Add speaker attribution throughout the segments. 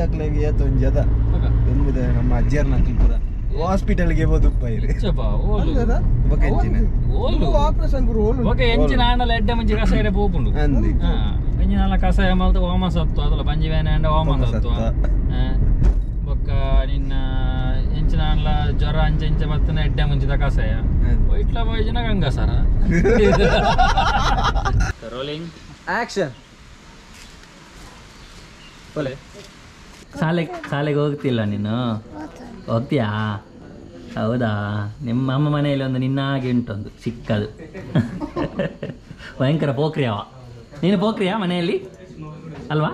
Speaker 1: ದುಂಬುದಕ್ಲೆಗ್ ಏತೊಂಜಿ ಅದ ದುಂಬುದ ನಮ್ಮ ಅಜ್ಜಿಯರ್ನ ಪೂರ ಹಾಸ್ಪಿಟಲ್ ಗೆ ಪೋದುಪ್ಪೈರ್ ಬೊಕ ಎಂಚಿನ
Speaker 2: ಆಪರೇಷನ್ ಪೂರ ಓಲು
Speaker 3: ಬೊಕ ಎಂಚಿನ ಆಂಡಲ ಎಡ್ಡೆ ಮುಂಚಿ ಕಸಾಯ ಪೋಪುಂಡು
Speaker 1: ಅಂದ್
Speaker 3: ಎಂಚಿನ ಕಸಾಯ ಮಲ್ತ್ ಓಮ ಸತ್ತು ಅದಲ ಬಂಜಿ ಬೇನೆ ಆಂಡ ಓಮ ಸತ್ತು ಬೊಕ್ಕ ನಿನ್ನ ಎಂಚಿನ ಆಂಡಲ ಜ್ವರ ಅಂಚೆ ಇಂಚೆ ಬತ್ತನ ಎಡ್ಡೆ ಮುಂಚಿದ ಕಸಾಯ ಇಟ್ಲ ಪೋಯಿಜಿನ ಗಂಗಾಸರ. Rolling
Speaker 2: action.
Speaker 3: ಒಲೆ ಶಾಲೆ ಶಾಲೆಗೆ ಹೋಗ್ತಿಲ್ಲ ನೀನು? ಹೋಗ್ತೀಯಾ? ಹೌದಾ? ನಿಮ್ಮ ಅಮ್ಮ ಮನೆಯಲ್ಲಿ ಒಂದು ನಿನ್ನ ಹಾಗೆ ಉಂಟೊಂದು ಚಿಕ್ಕದು ಭಯಂಕರ ಪೋಖ್ರಿಯವ. ನೀನು ಪೋಖ್ರಿಯಾ ಮನೆಯಲ್ಲಿ ಅಲ್ವಾ?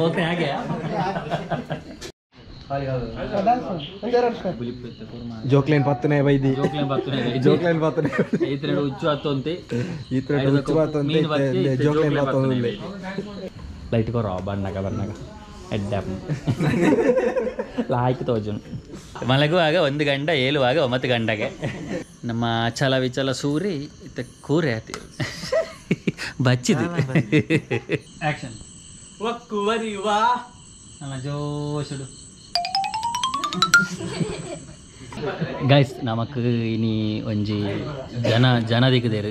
Speaker 3: ಪೋಖ್ರಿ ಹಾಗೆ.
Speaker 1: ಜೋಕ್ಲೈನ್ ಪತ್ತನೆ ಬೈದಿ ಜೋಕ್ಲೈನ್ ಪತ್ತನೆ
Speaker 3: ಈತರೆಡು ಹುಚ್ಚು ಹತ್ತೊಂತಿ
Speaker 1: ಈತರೆಡು ಹುಚ್ಚು ಹತ್ತೊಂತಿ ಜೋಕ್ಲೈನ್ ಪತ್ತೊಂದಿ
Speaker 3: ಲೈಟ್ ಕೊರ ಬಣ್ಣಗ ಬಣ್ಣಗ ಎಡ್ಡ ಲಾಯ್ಕ್ ತೋಜುನು. ಮಲಗುವಾಗ 1 ಗಂಡ, ಏಳುವಾಗ 9 ಗಂಟೆಗೆ ನಮ್ಮ ಛಲ ವಿಚಲ ಸೂರಿ ಇತ್ತ ಕೂರೆ ಆತಿ ಬಚ್ಚಿದು. ಆಕ್ಷನ್.
Speaker 2: ಒಕ್ಕುವರಿವಾ
Speaker 3: ನನ್ನ ಜೋಶುಡು. ಗೈಸ್ ನಮಕ್ ಇನಿ ಒಂಜಿ ಜನ ಜನ ದಿಕ್ಕದೇರು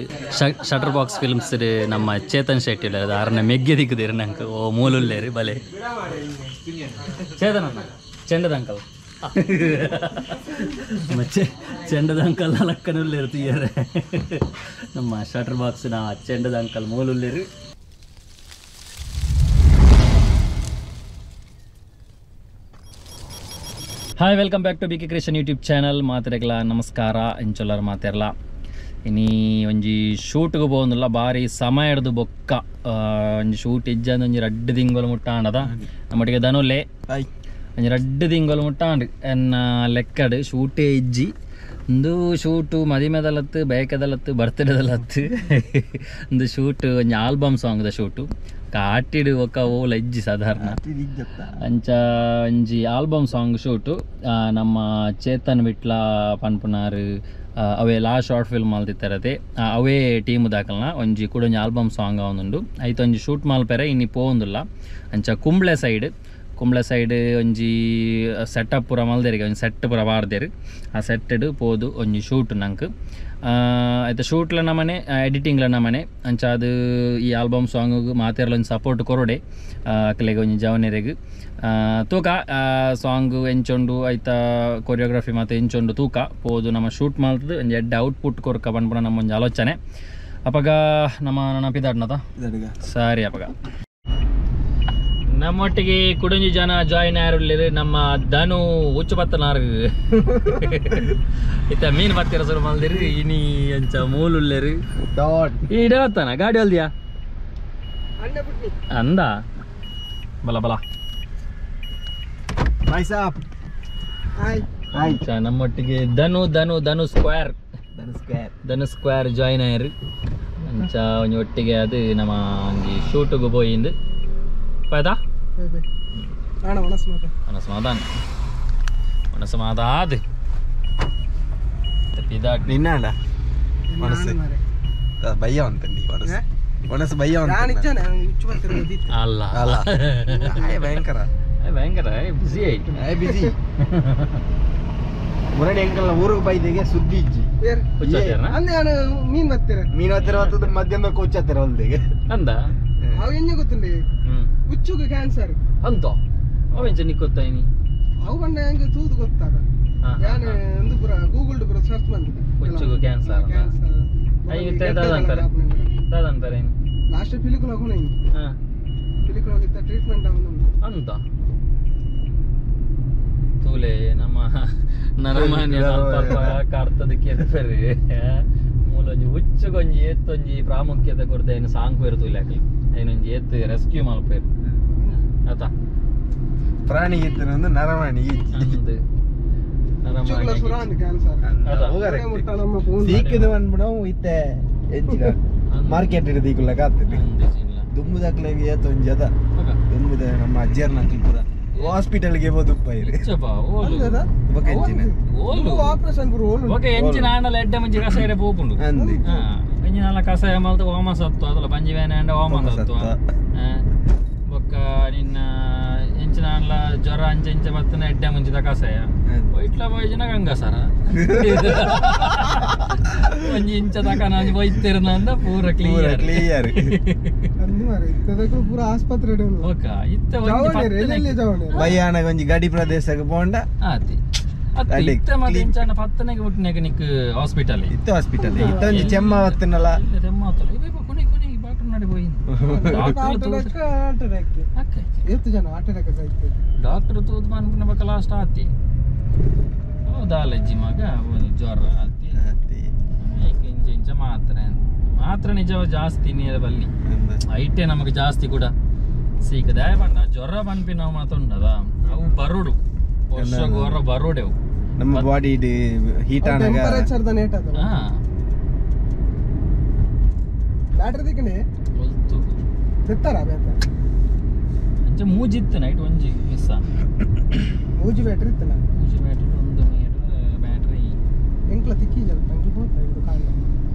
Speaker 3: ಶಟರ್ ಬಾಕ್ಸ್ ಫಿಲ್ಮ್ಸ್ ನಮ್ಮ ಚೇತನ್ ಶೆಟ್ಟಿ ಆರನ ಮೆಗ್ಗೆ ದಿಕ್ಕದೇರು ನಂಗೆ ಓ ಮೂಲುಲ್ಲೇರು ಬಲೆ ಚೇತನ್ ಅಣ್ಣ ಚೆಂಡದ ಅಂಕಲ್ ನಮ್ಮ ಚೆಂಡದ ಅಂಕಲ್ ಲಕ್ಕನುಲ್ಲೇರು ತೀಯರೆ ನಮ್ಮ ಶಟರ್ ಬಾಕ್ಸ್ನ ಚೆಂಡದ ಅಂಕಲ್ ಮೂಲುಲ್ಲೇರು. Hi welcome back to B K creation YouTube channel. ಮಾತಿರಗ್ಲ ನಮಸ್ಕಾರ ಇಂಚೊಲ್ಲರ ಮಾತಿರಲ. ಇನಿ ಒಂಜಿ ಶೂಟ್ಗೆ ಪೋವೊಂದುಲ್ಲ ಬಾರಿ ಸಮಯ ಹಿಡ್ದು ಬೊಕ್ಕ ಒಂಜಿ ಶೂಟ್ ಇಜ್ಜಂದು ಒಂಜಿ ರಡ್ಡ್ ತಿಂಗೊಲು ಮುಟ್ಟ ಆಂಡದ ನಮ್ಮೊಟ್ಟಿಗೆ ಧನುಲೆ ಒಂಜಿ ರಡ್ಡ್ ತಿಂಗೊಲು ಮುಟ್ಟ ಆಂಡ್ ಎನ್ನ ಲೆಕ್ಕಡ್ ಶೂಟೇ ಇಜ್ಜಿ. ಒಂದು ಶೂಟು ಮದಿಮೆದಲತ್ತು ಬಯಕೆದಲತ್ತು ಬರ್ತ್ಡೇದಲತ್ತು ಒಂದು ಶೂಟ್ ಒಂಜಿ ಆಲ್ಬಮ್ ಸಾಂಗ್ದ ಶೂಟು ಕಾಟಿಡು ಒಕ್ಕ ಓಲ ಇಜ್ಜಿ ಸಾಧಾರಣ ಅಂಚ ಒಂಜಿ ಆಲ್ಬಮ್ ಸಾಂಗ್ ಶೂಟು ನಮ್ಮ ಚೇತನ್ ವಿಟ್ಲ ಪನ್ಪುನಾರು ಅವೇ ಲಾ ಶಾರ್ಟ್ ಫಿಲ್ಮ್ ಮಲ್ತಿತ್ತರತೆ ಅವೇ ಟೀಮ್ ದಾಕಲ್ನ ಒಂಜಿ ಕೂಡ ಒಂಜಿ ಆಲ್ಬಮ್ ಸಾಂಗ್ ಆವೊಂದುಂಡು ಐತ ಒಂಜಿ ಶೂಟ್ ಮಲ್ಪೆರೆ ಇನಿ ಪೋವೊಂದುಲ್ಲ. ಅಂಚ ಕುಂಬ್ಳೆ ಸೈಡ್ ಕುಂಬ್ಳೆ ಸೈಡ್ ಒಂಜಿ ಸೆಟಪ್ ಪೂರ ಮಲ್ದೇರಿಗೆ ಒಂಜಿ ಸೆಟ್ ಪೂರ ಪಾಡ್ದೇರು ಆ ಸೆಟ್ಟೆಡ್ ಪೋದು ಒಂಜಿ ಶೂಟ್ ನಂಕ್ ಐತ ಶೂಟ್ಲ ನಮನೆ ಎಡಿಟಿಂಗ್ಲ ನಮನೆ ಅಂಚ ಅದು ಈ ಆಲ್ಬಮ್ ಸಾಂಗ್ ಮಾತೆರ್ಲ ಒಂಜಿ ಸಪೋರ್ಟ್ ಕೊರೊಡೆ ಅಕ್ಲೆಗ್ ಒಂಜಿ ಜವನೆರೆಗ್ ತೂಕ ಸಾಂಗ್ ಎಂಚೊಂಡು ಐತ ಕೊರಿಯೋಗ್ರಫಿ ಮಾತ ಎಂಚೊಂಡು ತೂಕ ಪೋದು ನಮ್ಮ ಶೂಟ್ ಮಲ್ತದು ಒಂಜಿ ಎಡ್ಡೆ ಔಟ್ಪುಟ್ ಕೊರ್ಕ ಪನ್ಪುನ ನಮ್ಮ ಒಂಜಿ ಆಲೋಚನೆ. ಅಪಗ ನಮ್ಮ ನನ್ನ ಪಿದಾಡ್ನದ ಸರಿ. ಅಪಗ ನಮ್ಮೊಟ್ಟಿಗೆ ಕುಡಂಜಿ ಜನ ಜಾಯಿನ್ ಆರುಳ್ಳಿರು ನಮ್ಮ ಧನು ಹುಚ್ಚು ಪತ್ತನಾರು ಇತ್ತ ಮೀನು ಪತ್ತಿರ ಸುರು ಮಲ್ದಿರು ಇನಿ ಅಂಚ ಮೂಲುಲ್ಲೇರು ಈಡೆ ಬತ್ತಾನ ಗಾಡಿ ಅಲ್ದಿಯಾ ಅಂದ ಬಲ ಬಲ ನಮ್ಮೊಟ್ಟಿಗೆ ಧನು ಧನು ಧನು ಸ್ಕ್ವೇರ್ ಧನು ಸ್ಕ್ವೇರ್ ಜಾಯಿನ್ ಆಯರು ಅಂಚ ಒಂಜಿ ಒಟ್ಟಿಗೆ ಅದು ನಮ್ಮ ಒಂಜಿ ಶೂಟುಗು ಪೋಯಿಂದು ಪೈದಾ ಮನಸ್ಮಾದಾನ ಮನಸ್ಮಾದಾದ್
Speaker 1: ನಿನ್ನಾಡ ಮನಸ್ಸು ಭಯ ಅಂತಂಡಿ ಮನಸ್ಸು ಮನಸ್ಸು ಭಯ
Speaker 3: ಅಲ್ಲ
Speaker 1: ಅಲ್ಲ ಭಯಂಕರ
Speaker 3: ಭಯಂಕರ ಬಿಸಿ ಆಯ್ತು
Speaker 1: ಬಿಸಿ ಮುರಳಿ ಅಂಕಲ್ ಊರಿಗೆ ಬೈದಿಗೆ ಸುದ್ದಿ ಇಜ್ಜಿ
Speaker 2: ಮೀನ್ ಬತ್ತೀರ
Speaker 1: ಮೀನ್ ಹತ್ತಿರ ಬರ್ತದ ಮಧ್ಯಾಹ್ನ ಕೊಚ್ಚತ್ತೀರ ಒಂದಿಗೆ
Speaker 3: ಅಂದ
Speaker 2: ಅವು ಎಂಜ ಗೊತ್ತುಂಡೆ ಹುಚ್ಚುಗೆ ಕ್ಯಾನ್ಸರ್
Speaker 3: ಅಂತ ಅವೆಂಚ ನಿಕ್ಕೊತ್ತಾಯಿನಿ
Speaker 2: ಅವು ಬಣ್ಣ ಹೆಂಗೆ ತೂದು ಗೊತ್ತಾದ ಯಾನೆ ಒಂದು ಪೂರ ಗೂಗಲ್ ಪೂರ ಸರ್ಚ್ ಬಂದಿದೆ
Speaker 3: ಹುಚ್ಚುಗೆ ಕ್ಯಾನ್ಸರ್
Speaker 2: ಕ್ಯಾನ್ಸರ್
Speaker 3: ದಾದಂತಾರೆ
Speaker 2: ಲಾಸ್ಟ್ ಪಿಲಿಕುಲ ಹೋಗೋಣ ಪಿಲಿಕುಲ ಹೋಗಿತ್ತ ಟ್ರೀಟ್ಮೆಂಟ್ ಅವನು
Speaker 3: ಅಂತ ತೂಲೆ ನಮ್ಮ ನರಮಾನ್ಯ ಸ್ವಲ್ಪ ಅಲ್ಪ ಕಾಡ್ತದಕ್ಕೆ ಎರ್ಪೆರು ಮೂಲೊಂಜಿ ಹುಚ್ಚುಗೊಂಜಿ ಏತ್ತೊಂಜಿ ಪ್ರಾಮುಖ್ಯತೆ ಕೊರ್ದೆ ಏನು ಸಾಂಗ್ ತೂಲೆ ಅಕ್ಲಿ ಐನೊಂಜಿ ಏತ್ ರೆಸ್ಕ್ಯೂ ಮಲ್ಪೇರು ಆತ
Speaker 1: ಪ್ರಾಣಿ ಇತ್ತು ನರಮಾಣಿ ಸೀಕಿದ ಬಂದ್ಬಿಡವು ಇತ್ತೆ ಎಂಚಿನ ಮಾರ್ಕೆಟ್ ಹಿಡಿದು ಕಾತಿರಿ ದುಂಬುದಕ್ಲೆಗ್ ಏತೊಂಜಿ ಅದ ದುಂಬುದ ನಮ್ಮ ಅಜ್ಜಿಯರ್ನ ಪೂರ ಹಾಸ್ಪಿಟಲ್ ಗೆ ಪೋದುಪ್ಪೈರ್ ಬೊಕ ಎಂಚಿನ
Speaker 2: ಆಪರೇಷನ್ ಪೂರ ಓಲು
Speaker 3: ಬೊಕ ಎಂಚಿನ ಆಂಡಲ ಎಡ್ಡೆ ಮುಂಚಿ ಕಸಾಯ ಪೋಪುಂಡು ಎಂಚಿನ ಕಸಾಯ ಮಲ್ತ್ ಓಮ ಸತ್ತು ಅದಲ ಬಂಜಿ ಬೇನೆ ಆಂಡ ಓಮ ಸತ್ತು ಬೊಕ್ಕ ನಿನ್ನ ಜ್ವರ ಅಂಚೆ ಇಂಚೆ ಬತ್ತನ ಎಡ್ಡೆ ಮುಂಚಿದ ಕಸಾಯ ಒಯ್ಟ್ಲ ಪೋಯಿಜಿನ ಗಂಗಾಸರ ಒಂಜಿ ಇಂಚ ತಕ ನಾನು ಒಯ್ತಿರ್ನ ಅಂದ ಪೂರ ಕ್ಲಿಯರ್
Speaker 1: ಕ್ಲಿಯರ್
Speaker 2: ಪೂರ ಆಸ್ಪತ್ರೆ
Speaker 3: ಓಕ ಇತ್ತೆ
Speaker 1: ಬಯ್ಯಾನ ಒಂಜಿ ಗಡಿ ಪ್ರದೇಶಕ್ಕೆ ಪೋಂಡ
Speaker 3: ಆತಿ ಅತ್ತೆ ಇತ್ತೆ ಮತ್ತೆ ಇಂಚಾನ ಪತ್ತನೆಗೆ ಬಿಟ್ಟನೆಗೆ ನಿಕ್ ಹಾಸ್ಪಿಟಲ್
Speaker 1: ಇತ್ತೆ ಹಾಸ್ಪಿಟಲ್ ಇತ್ತೆ ಒಂಜಿ ಚೆಮ್ಮ ವತ್ತನಲ
Speaker 3: ಚೆಮ್ಮ ವತ್ತಲ ಇವೆ ಕೊನೆ ಕೊನೆ ಡಾಕ್ಟರ್ ನಡೆ ಹೋಯಿನ
Speaker 2: ಡಾಕ್ಟರ್ ಅಕ್ಕ ಎಷ್ಟು ಜನ ಹಾರ್ಟ್ ಅಟ್ಯಾಕ್ ಆಯ್ತು
Speaker 3: ಡಾಕ್ಟರ್ ತೂದು ಪನ್ಪುನ ಬಕ ಲಾಸ್ಟ್ ಆತಿ ಹೌದಾಲಜ್ಜಿ ಮಗ ಜ್ವರ ಆತಿ ಇಂಚ ಇಂಚ ಮಾತ್ರ ಮಾತ್ರ ನಿಜ ಜಾಸ್ತಿ ನೀರ ಬಲ್ಲಿ ಐಟೆ ನಮಗೆ ಜಾಸ್ತಿ ಕೂಡ ಸೀಕದ ಪಂಡ ಜ್ವರ ಪನ್ಪಿ ನಾವು ಮಾತ್ರ ಉಂಡದ ಅವು ಬರೋಡು ವರ್ಷ ಗೊರ ಬರೋಡೆವು
Speaker 1: ನಮ್ಮ ಬಾಡಿ ಹೀಟ್ ಆನಗ
Speaker 2: ಟೆಂಪರೇಚರ್ the net ಅದ
Speaker 3: ಹಾ
Speaker 2: ಬ್ಯಾಟರಿ ದಿಕ್ಕನೆ
Speaker 3: ಒಲ್ತು
Speaker 2: ತೆತ್ತರ ಬೇತ
Speaker 3: ಅಂಚ ಮೂಜಿತ್ತು ನೈಟ್ ಒಂಜಿ ಮಿಸ್
Speaker 2: ಮೂಜಿ ಬ್ಯಾಟರಿ ಇತ್ತನ
Speaker 3: ಮೂಜಿ ಬ್ಯಾಟರಿ ಒಂದು ಮೀಟರ್ ಬ್ಯಾಟರಿ
Speaker 2: ಎಂಕ್ಲ ತಿಕ್ಕಿ ಜಲ್ ಎಂಕ್ಲ ಬೋತ ಇದು ಕಾಣ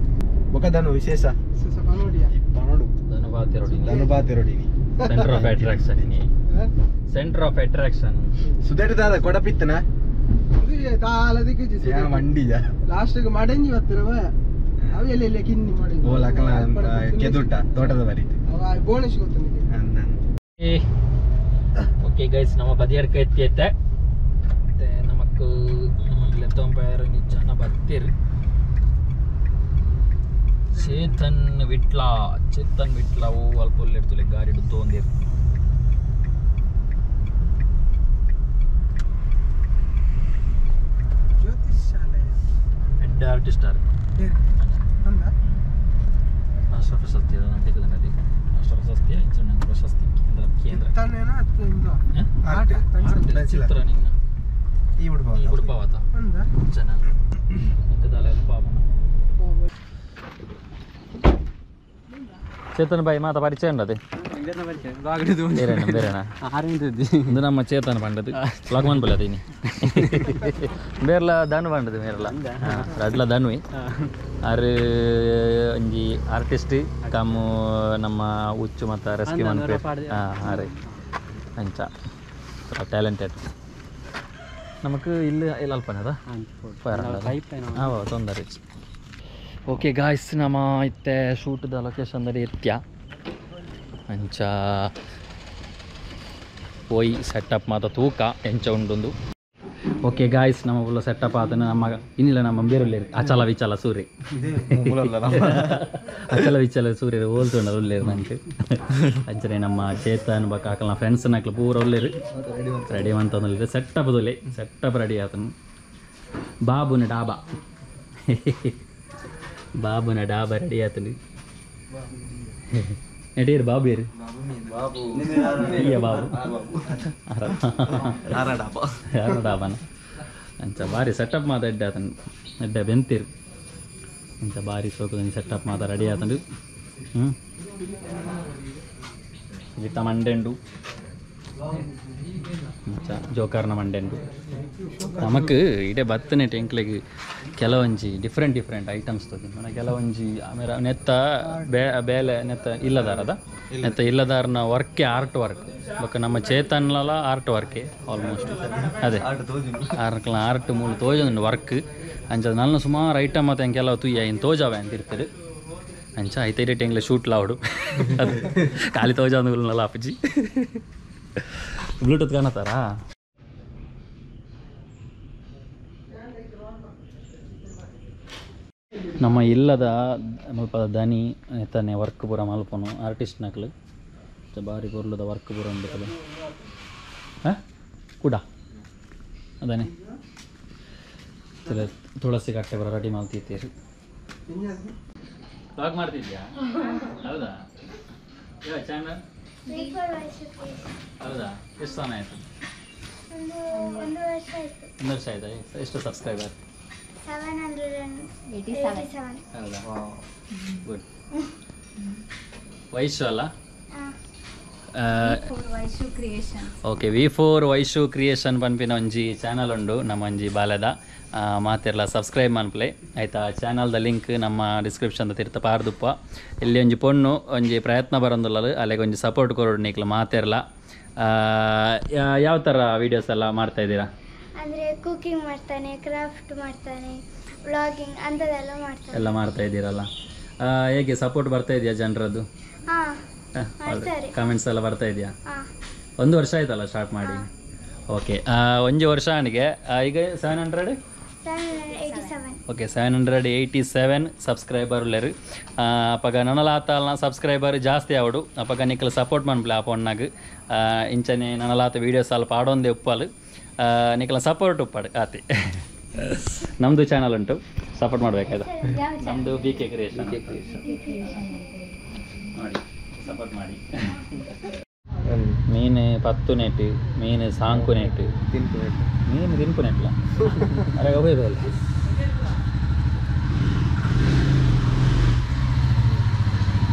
Speaker 1: ಬೊಕದನು ವಿಶೇಷ
Speaker 2: ವಿಶೇಷ ಪನೋಡಿಯ
Speaker 1: ಪನೋಡು
Speaker 3: ಧನುಬಾತಿರೋಡಿ
Speaker 1: ಧನುಬಾತಿರೋಡಿ
Speaker 3: ಸೆಂಟರ್ ಆಫ್ ಅಟ್ರಾಕ್ಷನ್ ಇನಿ ಸೆಂಟರ್ ಆಫ್ ಅಟ್ರಾಕ್ಷನ್
Speaker 1: ಸುದೇಟದಾದ ಕೊಡಪಿತ್ತನ
Speaker 2: ದಾಲ ದಿಕ್ಕಿಜಿ
Speaker 1: ಮಂಡಿಜ
Speaker 2: ಲಾಸ್ಟ್ ಗೆ ಮಡಂಜಿ ಬತ್ತಿರವ ಅವು ಎಲ್ಲ ಎಲ್ಲ ಕಿನ್ನಿ ಮಾಡಿ
Speaker 1: ಓ ಲಕಲ ಕೆದುಟ ತೋಟದ ಬರಿ
Speaker 2: ಅವ ಬೋನಸ್ ಗೊತ್ತನಿಗೆ.
Speaker 3: ಓಕೆ ಗೈಸ್ ನಮ್ಮ ಬದಿಯಡ್ಕ ಎತ್ತಿ ಮತ್ತೆ ನಮಕ್ ನಮ್ಮ ಲೆತ್ತೊಂಪಯರ್ ಜನ ಬತ್ತೀರಿ. ಚೇತನ್ ವಿಟ್ಲ ಚೇತನ್ ವಿಟ್ಲ ಓ ಅಲ್ಪ ಇರ್ತದೆ ಗಾಡಿ ತಗೊಂಡಿರ್.
Speaker 2: ಜ್ಯೋತಿಷ್ ಶಾಲೆ
Speaker 3: ಹೆಡ್ ಆರ್ಟಿಸ್ಟ್ ಆರ್ ರಾಷ್ಟ್ರ ಪ್ರಶಸ್ತಿ ರಾಷ್ಟ್ರ ಪ್ರಶಸ್ತಿ ಪ್ರಶಸ್ತಿ ಕೇಂದ್ರ ಕೇಂದ್ರ ಚಿತ್ರ ನಿನ್ನ
Speaker 1: ಈ
Speaker 3: ಉಡುಪಾವತ ಜನ ಚೇತನ್ ಬಾಯಿ ಮಾತ ಪರಿಚಯ ಉಂಟದೆ ಇದು ನಮ್ಮ ಚೇತನ್ ಪಂಡದು ಲಗ್ಮನ್ ಪುಲ ಅದೇನಿ ಬೇರ್ಲ ಧನು ಪಂಡದು ಮೇರ್ಲ ರಡ್ಲ ಧನುವೆ ಆರು ಒಂಜಿ ಆರ್ಟಿಸ್ಟ್ ಕಮ್ಮು ನಮ್ಮ ಹುಚ್ಚು ಮತ್ತು ರೆಸ್ಕ್ಯೂ ಮನ್ಪೇರ್ ಹಾಂ ಆರು ಅಂಚ ಟ್ಯಾಲೆಂಟೆಡ್ ನಮಕ್ ಇಲ್ಲಿ ಇಲ್ಲ ಅಲ್ಪನದ ಹಾಂ ತೊಂದರೆ. ಓಕೆ ಗಾಯ್ಸ್ ನಮ್ಮ ಇತ್ತೆ ಶೂಟ್ದ ಲೊಕೇಶನ್ ಇರ್ತ್ಯ ಅಂಚ ಪೋಯಿ ಸೆಟಪ್ ಮಾತ ತೂಕ ಎಂಚ ಉಂಡೊಂದು. ಓಕೆ ಗಾಯ್ಸ್ ನಮ್ಮ ಫುಲ್ ಸೆಟಪ್ ಆತನ ನಮ್ಮ ಇನ್ನಿಲ್ಲ ನಮ್ಮ ಬೇರೆ ಅಚಲ ವಿಚಲ ಸೂರ್ಯ ಅಚಲ ವಿಚಲ ಸೂರ್ಯ ಹೋಲ್ತುಂಡ ಉಳ್ಳೇರು ನಂಗೆ ಅಂಚನೆ ನಮ್ಮ ಚೇತನ್ ಬಕ್ಕ ಹಾಕಲ್ಲ ಫ್ರೆಂಡ್ಸ್ ನಾಕ್ಲು ಪೂರ ಉಳ್ಳೇರು ರೆಡಿ ಅಂತಂದ್ರೆ ಸೆಟಪ್ ದೊಲೆ ಸೆಟಪ್ ರೆಡಿ ಆತನು. ಬಾಬುನ ಡಾಬಾ ಬಾಬುನ ಡಾಬಾ ರೆಡಿ ಆತನು. ಎಡೀರು ಬಾಬು ಏರು ಬಾಬು ಡಾಬಾನ ಅಂಚ ಬಾರಿ ಸೆಟಪ್ ಮಾತ ಎಡ್ಡೆ ಆತನು ಎಡ್ಡೆ ಬೆಂತೀರು ಅಂಚ ಬಾರಿ ಸೋಕುದ ಸೆಟಪ್ ಮಾತ ರೆಡಿ ಆತನು. ಇತ್ತ ಮಂಡೆಂಡು ಅಂಚ ಜೋಕರ್ನ ಮಂಡೆಂಡು ನಮಕ್ ಇಡೇ ಬತ್ತನೆ ಟೆಂಕ್ಲೆಗ್ ಕೆಲವೊಂಜಿ ಡಿಫ್ರೆಂಟ್ ಡಿಫ್ರೆಂಟ್ ಐಟಮ್ಸ್ ತೋಜಿ ಮನ ಕೆಲವೊಂಜಿ ಆಮೇಲೆ ನೆತ್ತ ಬೇಲೆ ನೆತ್ತ ಇಲ್ಲದಾರದ ನೆತ್ತ ಇಲ್ಲದಾರನ ವರ್ಕೆ ಆರ್ಟ್ ವರ್ಕ್ ಬೊಕ್ಕ ನಮ್ಮ ಚೇತನ್ಲಲ ಆರ್ಟ್ ವರ್ಕೆ ಆಲ್ಮೋಸ್ಟ್ ಅದೇ ಆರ್ಕ್ಲ ಆರ್ಟ್ ಮೂಲ ತೋಜೊಂದು ವರ್ಕ್ ಅಂಚ ನಲ್ಲ ಸುಮಾರು ಐಟಮ್ ಮತ್ತು ಕೆಲವು ತುಯ್ಯ ಇನ್ನು ತೋಜಾವೆ ಅಂತ ಇರ್ತಾರೆ ಅಂಚ ಐತೈಡೆ ಟೆಂಗ್ಲೆ ಶೂಟ್ ಲಾವಡು ಅದು ಖಾಲಿ ತೋಜಾಂದುಗಳನ್ನೆಲ್ಲ ಅಪ್ಪಾಜಿ ಬ್ಲೂಟೂತ್ ಕಾಣತ್ತಾರಾ. ನಮ್ಮ ಇಲ್ಲದ ಮುಲ್ಪ ದನಿ ಎತ್ತನೆ ವರ್ಕ್ ಪೂರ ಮಲ್ಪನು ಆರ್ಟಿಸ್ಟ್ ನಕ್ಲು ಬಾರಿ ಪೊರ್ಲುದ ವರ್ಕ್ ಪೂರ ಉಂಡು ಹಾಂ ಕೂಡ ಅದಾನೆ ತುಳಸಿ ಕಟ್ಟೆ ಪೂರ ರೆಡಿ ಮಲ್ತಿತ್ತೀರಿ. ವ್ಲಾಗ್ ಮಾಡ್ತಿದ್ಯಾ? ಹೌದಾ? ಯಾವ ಚಾನಲ್? ಹೌದಾ? ಎಷ್ಟು ಸಮಯ ಆಯಿತು?
Speaker 4: ಒಂದು ವರ್ಷ ಆಯಿತು.
Speaker 3: ಒಂದು ವರ್ಷ ಆಯಿತಾ? ಎಷ್ಟು ಸಬ್ಸ್ಕ್ರೈಬರ್?
Speaker 4: 787.
Speaker 3: ಹೌದಾ? ಗುಡ್. ವೈಶು ಅಲ್ಲ? ಓಕೆ, V4 Vaishu creation ಪನ್ಪಿನ ಒಂಜಿ ಚಾನಲ್ ಉಂಡು ನಮ್ಮ ಒಂಜಿ ಬಾಲದ ಮಾತಿರ್ಲ ಸಬ್ಸ್ಕ್ರೈಬ್ ಮನ್ಪ್ಲೆ ಆಯಿತಾ. ಚಾನಲ್ದ ಲಿಂಕ್ ನಮ್ಮ ಡಿಸ್ಕ್ರಿಪ್ಷನ್ ತಿರ್ತ ಪಾರ್ದುಪ್ಪ. ಇಲ್ಲಿ ಒಂಜಿ ಪೊಣ್ಣು ಒಂಜಿ ಪ್ರಯತ್ನ ಬರೋದಿಲ್ಲ ಅಲ್ಲಿಗೆ ಒಂಜಿ ಸಪೋರ್ಟ್ ಕೊರಡು ನಿಕ್ಲು ಮಾತಿರ್ಲ. ಯಾವ ಥರ ವೀಡಿಯೋಸ್ ಎಲ್ಲ ಮಾಡ್ತಾ ಇದ್ದೀರಾ?
Speaker 4: ಅಂದರೆ ಕುಕಿಂಗ್ ಮಾಡ್ತಾನೆ, ಕ್ರಾಫ್ಟ್ ಮಾಡ್ತಾನೆ, ವ್ಲಾಗಿಂಗ್ ಅಂಥದ್ದೆಲ್ಲ ಮಾಡ್ತಾನೆ.
Speaker 3: ಎಲ್ಲ ಮಾಡ್ತಾ ಇದ್ದೀರಲ್ಲ. ಹೇಗೆ ಸಪೋರ್ಟ್ ಬರ್ತಾ ಇದೆಯಾ ಜನರದ್ದು?
Speaker 4: ಹಾಂ,
Speaker 3: ಕಾಮೆಂಟ್ಸ್ ಎಲ್ಲ ಬರ್ತಾ ಇದೆಯಾ?
Speaker 4: ಹಾಂ.
Speaker 3: ಒಂದು ವರ್ಷ ಆಯ್ತಲ್ಲ ಸ್ಟಾರ್ಟ್ ಮಾಡಿ? ಓಕೆ, ಒಂದು ವರ್ಷ ನನಗೆ ಈಗ 700 ಓಕೆ 787 ಸಬ್ಸ್ಕ್ರೈಬರ್ ಉಳ್ಳೇರು. ಅಪಗ ನನಲಾತಲ್ನ ಸಬ್ಸ್ಕ್ರೈಬರ್ ಜಾಸ್ತಿ ಆವಡು. ಅಪಗ ನಿಕ್ಕಲು ಸಪೋರ್ಟ್ ಮನ್ಪಲೆ ಆ ಪೊಣ್ಣಾಗ. ಇಂಚನೆ ನನಲಾತ ವೀಡಿಯೋಸ್ ಅಲ್ಪ ಆಡೊಂದೇ ಉಪ್ಪಲು ನಿಕ್ಕಲ ಸಪೋರ್ಟ್ ಉಪ್ಪಾಡು ಆತಿ. ನಮ್ಮದು ಚಾನಲ್ ಉಂಟು, ಸಪೋರ್ಟ್ ಮಾಡಬೇಕಾಯ್ತು. ನಮ್ಮದು ಬಿ ಕೆ ಕ್ರಿಯೇಷನ್ ನೋಡಿ, ಸಪೋರ್ಟ್ ಮಾಡಿ. ಮೀನು ಪತ್ತು ನೆಟ್ಟು, ಮೀನು ಸಾಂಕು ನೆಟ್ಟು, ಮೀನು ತಿನ್ಪು ನೆಟ್ಲ ಅರೆ ಒಬ್ಬ.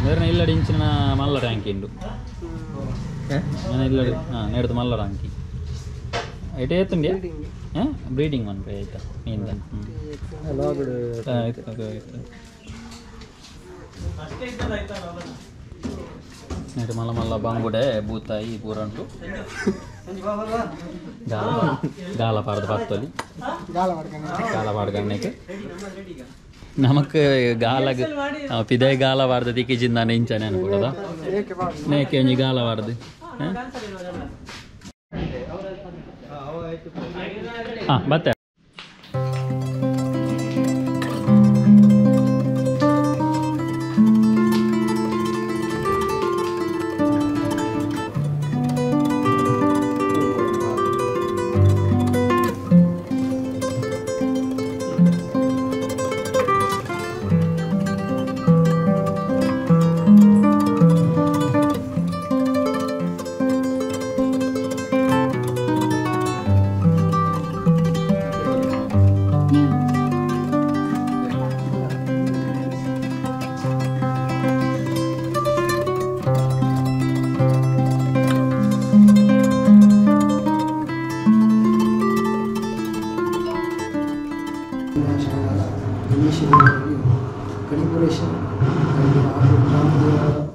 Speaker 3: ಬೇರೆ ಇಲ್ಲಡಿ ಇಂಚಿನ ಮಲ್ಲ ಟ್ಯಾಂಕಿ ಉಂಡು. ನಾನು ಇಲ್ಲಡಿ ಹಾಂ ನೇಡ್ದು ಮಲ್ಲ ಟ್ಯಾಂಕಿ ಐಟೆ ಏತುಂಡಿ ಬ್ರೀಡಿಂಗ್ ಮನ್ಪೆ ಆಯ್ತಾ ಮೀನ್ದ. ಆಯ್ತು ಆಯ್ತು. ಮಲ್ಲ ಮಲ್ಲ ಬಂಗುಡೆ ಬೂತಾಯಿ ಪೂರಂಟು ಗಾಲ ಪಾರ್ದು ಪತ್ತೊಲಿ ಗಾಲ ಪಾಡ್ಗಣ್ಣಕ್ಕೆ ನಮಕ್ ಗಾಲಗ್ ಪಿದೆ ಗಾಲ ವಾರ್ದ ದಿಕ್ಕಿಜಿಂದಾನೆ ಇಂಚನೆ ಅನ್ಕೊಡದ ನೇಕೆ ಒಂಜಿ ಗಾಲ ವಾರ್ದು. ಹಾಂ ಬತ್ತೆ.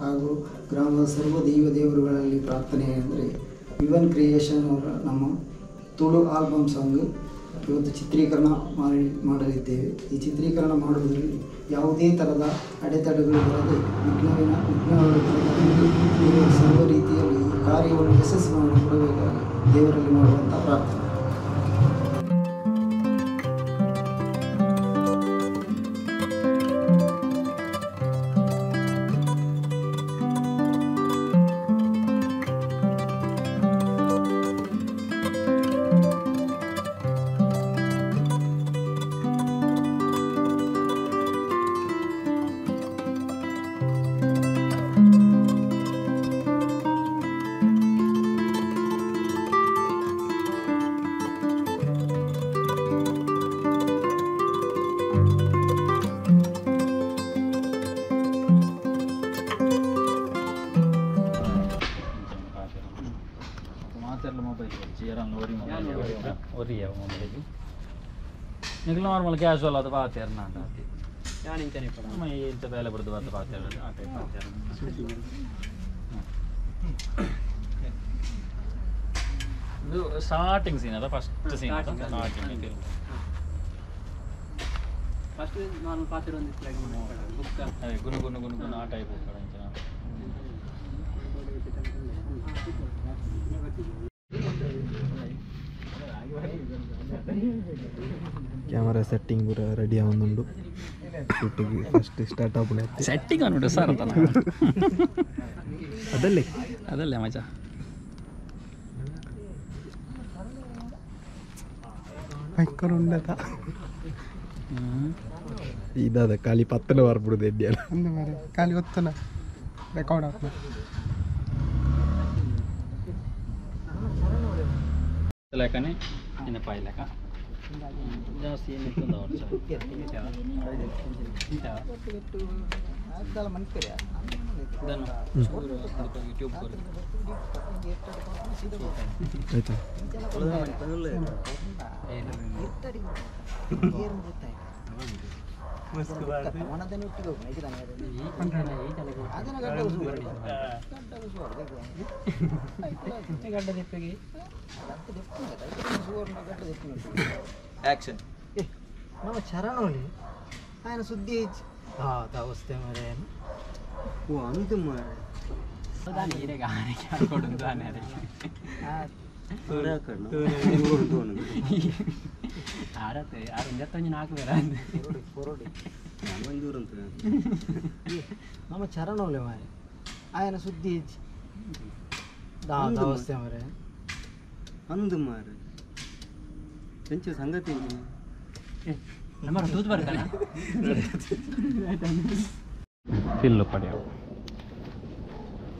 Speaker 5: ಹಾಗೂ ಗ್ರಾಮದ ಸರ್ವ ದೈವ ದೇವರುಗಳಲ್ಲಿ ಪ್ರಾರ್ಥನೆ ಅಂದರೆ ವಿವನ್ ಕ್ರಿಯೇಷನ್ ಅವರ ನಮ್ಮ ತುಳು ಆಲ್ಬಮ್ ಸಾಂಗ್ ಇವತ್ತು ಚಿತ್ರೀಕರಣ ಮಾಡಲಿದ್ದೇವೆ. ಈ ಚಿತ್ರೀಕರಣ ಮಾಡುವುದರಲ್ಲಿ ಯಾವುದೇ ಥರದ ಅಡೆತಡೆಗಳು ಬರದೆ ವಿಘ್ನಗಳು ಬರದೆ ಸರ್ವ ರೀತಿಯಲ್ಲಿ ಈ ಕಾರ್ಯವನ್ನು ಯಶಸ್ಸು ಮಾಡಿಕೊಡಬೇಕಾಗಿ ದೇವರಲ್ಲಿ ಮಾಡುವಂಥ ಪ್ರಾರ್ಥನೆ.
Speaker 3: ನಿಖಿಲ್ ನಾರ್ಮಲ್ ಕ್ಯಾಶುವಲ್ ಅದು ಪಾತೇರ್ ನಾನು ಇಂಥ ಬೇಲೆ ಬಡ್ದು ಬಾತ ಪಾತೇರ್ ಆ ಟೈಪ್ ಪಾತೇರ್. ಇದು ಸ್ಟಾರ್ಟಿಂಗ್ ಸೀನ್ ಅದ, ಫಸ್ಟ್ ಸೀನ್ ಅದ ಸ್ಟಾರ್ಟಿಂಗ್.
Speaker 2: ಫಸ್ಟ್ ನಾರ್ಮಲ್ ಪಾತೇರ್ ಒಂದು ಬುಕ್
Speaker 3: ಅದೇ ಗುನು ಗುನು ಗುನು ಗುನು ಆ ಟೈಪ್ ಹೋಗ್ತಾರೆ.
Speaker 1: ಕ್ಯಾಮರಾ ಸೆಟ್ಟಿಂಗ್ ಪೂರ ರೆಡಿ ಆವೊಂದುಂಡು. ಶೂಟಿಂಗ್ ಫಸ್ಟ್ ಸ್ಟಾರ್ಟ್ ಆಪುಂಡು.
Speaker 3: ಸೆಟ್ಟಿಂಗ್ ಅನ್ಬಿಟ್ಟು ಸರ್ ಅಂತ
Speaker 1: ಅದಲ್ಲೇ
Speaker 3: ಅದಲ್ಲೇ ಮಜಾ.
Speaker 1: ಇದಾದ ಖಾಲಿ ಪತ್ತನ ಬರ್ಬಿಡುದು ಎಡ್ಡಿಯಲ್ಲ
Speaker 2: ಖಾಲಿ ಒತ್ತನ ರೆಕಾರ್ಡ್ ಆಪುಂಡು.
Speaker 3: ಲೆಕ್ಕನೆ ನೆನಪಾಯಿ ಲೆಕ್ಕ ಜಾಸ್ತಿ ಏನಿತ್ತು ವರ್ಷ ಯೂಟ್ಯೂಬ್
Speaker 1: ಆಯ್ತಾ. ಆಕ್ಷನ್.
Speaker 5: ನಮ್ಮ ಚರಣೋಲಿ ఆయన ಸುದ್ದಿ ಅವಸ್ಥೆ ಮರೆ.
Speaker 1: ಓ ಅಂದು ಮಾರೆ.
Speaker 5: ನಮ್ಮ ಚರಣೋಲೆ ಮಾರೆ ఆయన ಸುದ್ದಿ ಅವಸ್ಥೆ ಮರೆ.
Speaker 1: ಅಂದು ಮಾರೆ ಎಂಚ ಸಂಗತಿ
Speaker 3: ಫಿಲ್ಲು ಪಡೆಯವು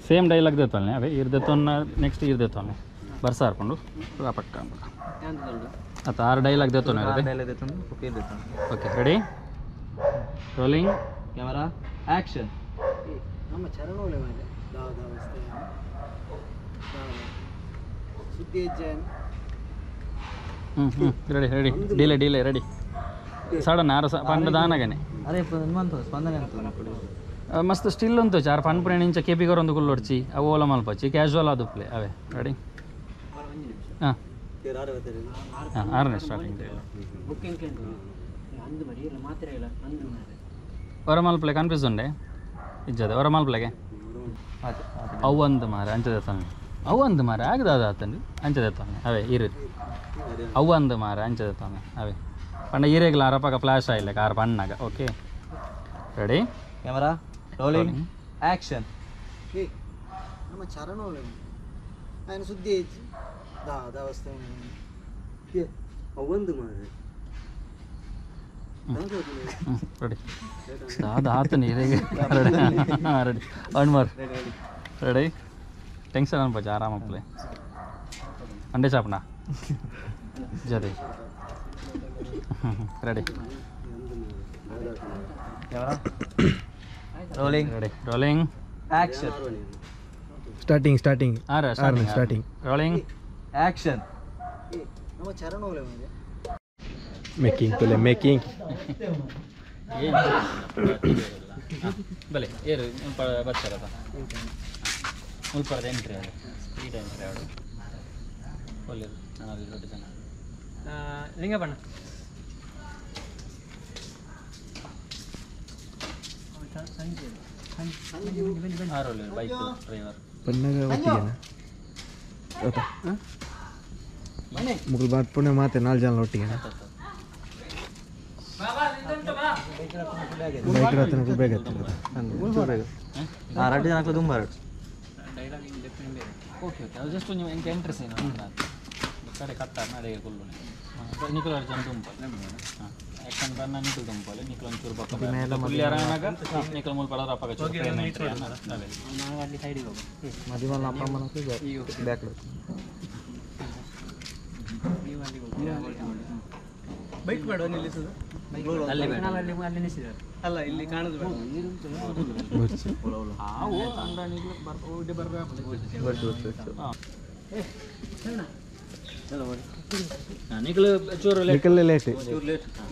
Speaker 3: ಸೇಮ್ ಡೈಲಾಗ್ ದೇತೋನೆ ಅವೇ ಇರ್ದೆತೋನ್ನ ನೆಕ್ಸ್ಟ್ ಇರ್ದೆತೋನೆ ಬರ್ಸ ಹಾರ್ಕೊಂಡು ಪಕ್ಕ ಅತ್ತ ಆರು dialogue ದೇತೋನೆ. Okay, ready, rolling,
Speaker 1: camera, action.
Speaker 5: ನಮ್ಮ ಚರಣೋಲೆ ಮಾರೆ ಅವಸ್ಥೆ ಸುದ್ದಿ
Speaker 3: ಹ್ಞೂ ಹ್ಞೂ ready ready delay delay ready sudden ಆರು ಪಂಡ ದಾನಗನೆ
Speaker 1: ಅರೆ ಸ್ಪಂದನೆ ಅಂತ
Speaker 3: ಮಸ್ತ್ ಸ್ಟಿಲ್ ಉಂಟು ಚಾರ್ ಪನ್ಪುನೆ ಇಂಚ ಕೆಪಿ ಒಂದು ಕುಲ್ಲೊಡ್ಚಿ ಅವು ಓಲ ಮಲ್ಪಚ್ಚಿ ಕ್ಯಾಶುವಲ್ ಆದುಪ್ಲೆ ಅವೇ. ರೆಡಿ. ಹಾಂ ಹಾಂ ಆರನೇ ಸ್ಟಾರ್ಟಿಂಗ್ ಹೊರ ಮಲ್ಪಲೆ ಕನ್ಫ್ಯೂಸ್ ಉಂಡೆ ಇಜ್ಜದೆ ಹೊರ ಮಲ್ಪಲೆಗೆ ಅವು ಒಂದು ಮಾರೆ ಅಂಚದೆ ತಾನೆ ಅವು ಒಂದು ಮಾರೆ ಆಗದ ಆತಂದು ಅಂಚದೆ ತಾನೆ ಅವೇ ಇರು ಅವು ಒಂದು ಮಾರೆ ಅಂಚದೆ ತಾನೆ ಅವೇ ಪಂಡ ಈರೇಗ್ಲ ಅರಪಕ ಫ್ಲಾಶ್ ಆಯಿಲ್ಲ ಕಾರ್ ಪಣ್ಣಾಗ. Okay, ready,
Speaker 1: camera, rolling, action.
Speaker 5: ನಮ್ಮ ಚರಣೋಲೆ ఆయన ಸುದ್ದಿ ಅವಸ್ಥೆ
Speaker 1: ಒಂದು ಮಾರೆ.
Speaker 3: ರೆಡಿ ಅದು ಆತನ ready ready one more ready. Tension ಅನ್ಪಚ್ಚ ಆರಾಮಪ್ಲೆ ಅಂಡೆ ಚಾಪಣ ಜರಿ. Ready,
Speaker 1: camera, rolling,
Speaker 3: ready, rolling,
Speaker 1: action.
Speaker 6: Starting starting
Speaker 3: starting
Speaker 6: starting,
Speaker 3: rolling,
Speaker 1: action.
Speaker 5: ನಮ್ಮ ಚರಣೋಲೆ ಮಾರೆ
Speaker 6: ಮೇಕಿಂಗ್ ತುಲೆ ಮೇಕಿಂಗ್
Speaker 3: ಬಲೆ ಏರು ಬಚ್ಚಾರದ ಮುಲ್ಪರದ ಎಂಟ್ರಿ ಅದು ಸ್ಪೀಡ್ ಎಂಟ್ರಿ ಅವಳು ಒಳ್ಳೆಯದು. ನಾನು ಅಲ್ಲಿ ದೊಡ್ಡ ಜನ
Speaker 2: ಲಿಂಗಪ್ಪಣ್ಣ
Speaker 3: ಆರು ಬೈಕ್ ಡ್ರೈವರ್
Speaker 6: ಪಣ್ಣಗ ಒಟ್ಟಿಗೆನಾ ಮುಗುಲ್ ಬಾತ್ ಪುಣ್ಯ ಮಾತೆ ನಾಲ್ಕು ಜನ ಒಟ್ಟಿಗೆನಾ ಬೈಕ್ ರಾತನ ಬೇಗ
Speaker 1: ರಡ್ಡು ಜನ ತುಂಬ
Speaker 3: ಓಕೆ ಓಕೆ ಅದು ಜಸ್ಟ್ ನೀವು ಎಂಕ ಎಂಟ್ರೆಸ್ ಏನು ಕಡೆ ಕಟ್ಟ ನಡೆಗೆ ಕುಲ್ಲುನೆ ನಿಖಿಲ್ ಅರ್ಜುನ್ ತುಂಪಲೆ. ಹಾಂ ಯಾಕಂದ್ರೆ ಬಣ್ಣ ನಿಖಿಲ್ ತುಂಪಲೆ ನಿಖಿಲ್ ಒಂಚೂರು ಪಕ್ಕ ಕುಲ್ಲಿ ಆರಾಮಾಗ ನಿಖಿಲ್ ಮೂಲ ಪಡೋರು ಅಪ್ಪಗ ಚೂರು ಫ್ರೇಮ್ ಎಂಟ್ರಿ ಅದೇ.
Speaker 1: ಮದಿಮಲ್ಲ ಅಪ್ಪ ಅಮ್ಮನ ಬ್ಯಾಕ್
Speaker 2: ಬೈಕ್ ಬೇಡ ನಿಲ್ಲಿಸುದು
Speaker 3: ಅಲ್ಲಿ ಬೇಡ
Speaker 2: ಅಲ್ಲ ಇಲ್ಲಿ ಕಾಣುದು ಬೇಡ.
Speaker 3: ನಿಖಿಲ್ ಚೂರು ಲೇಟ್.
Speaker 6: ನಿಖಲ್ ಲೇಟ್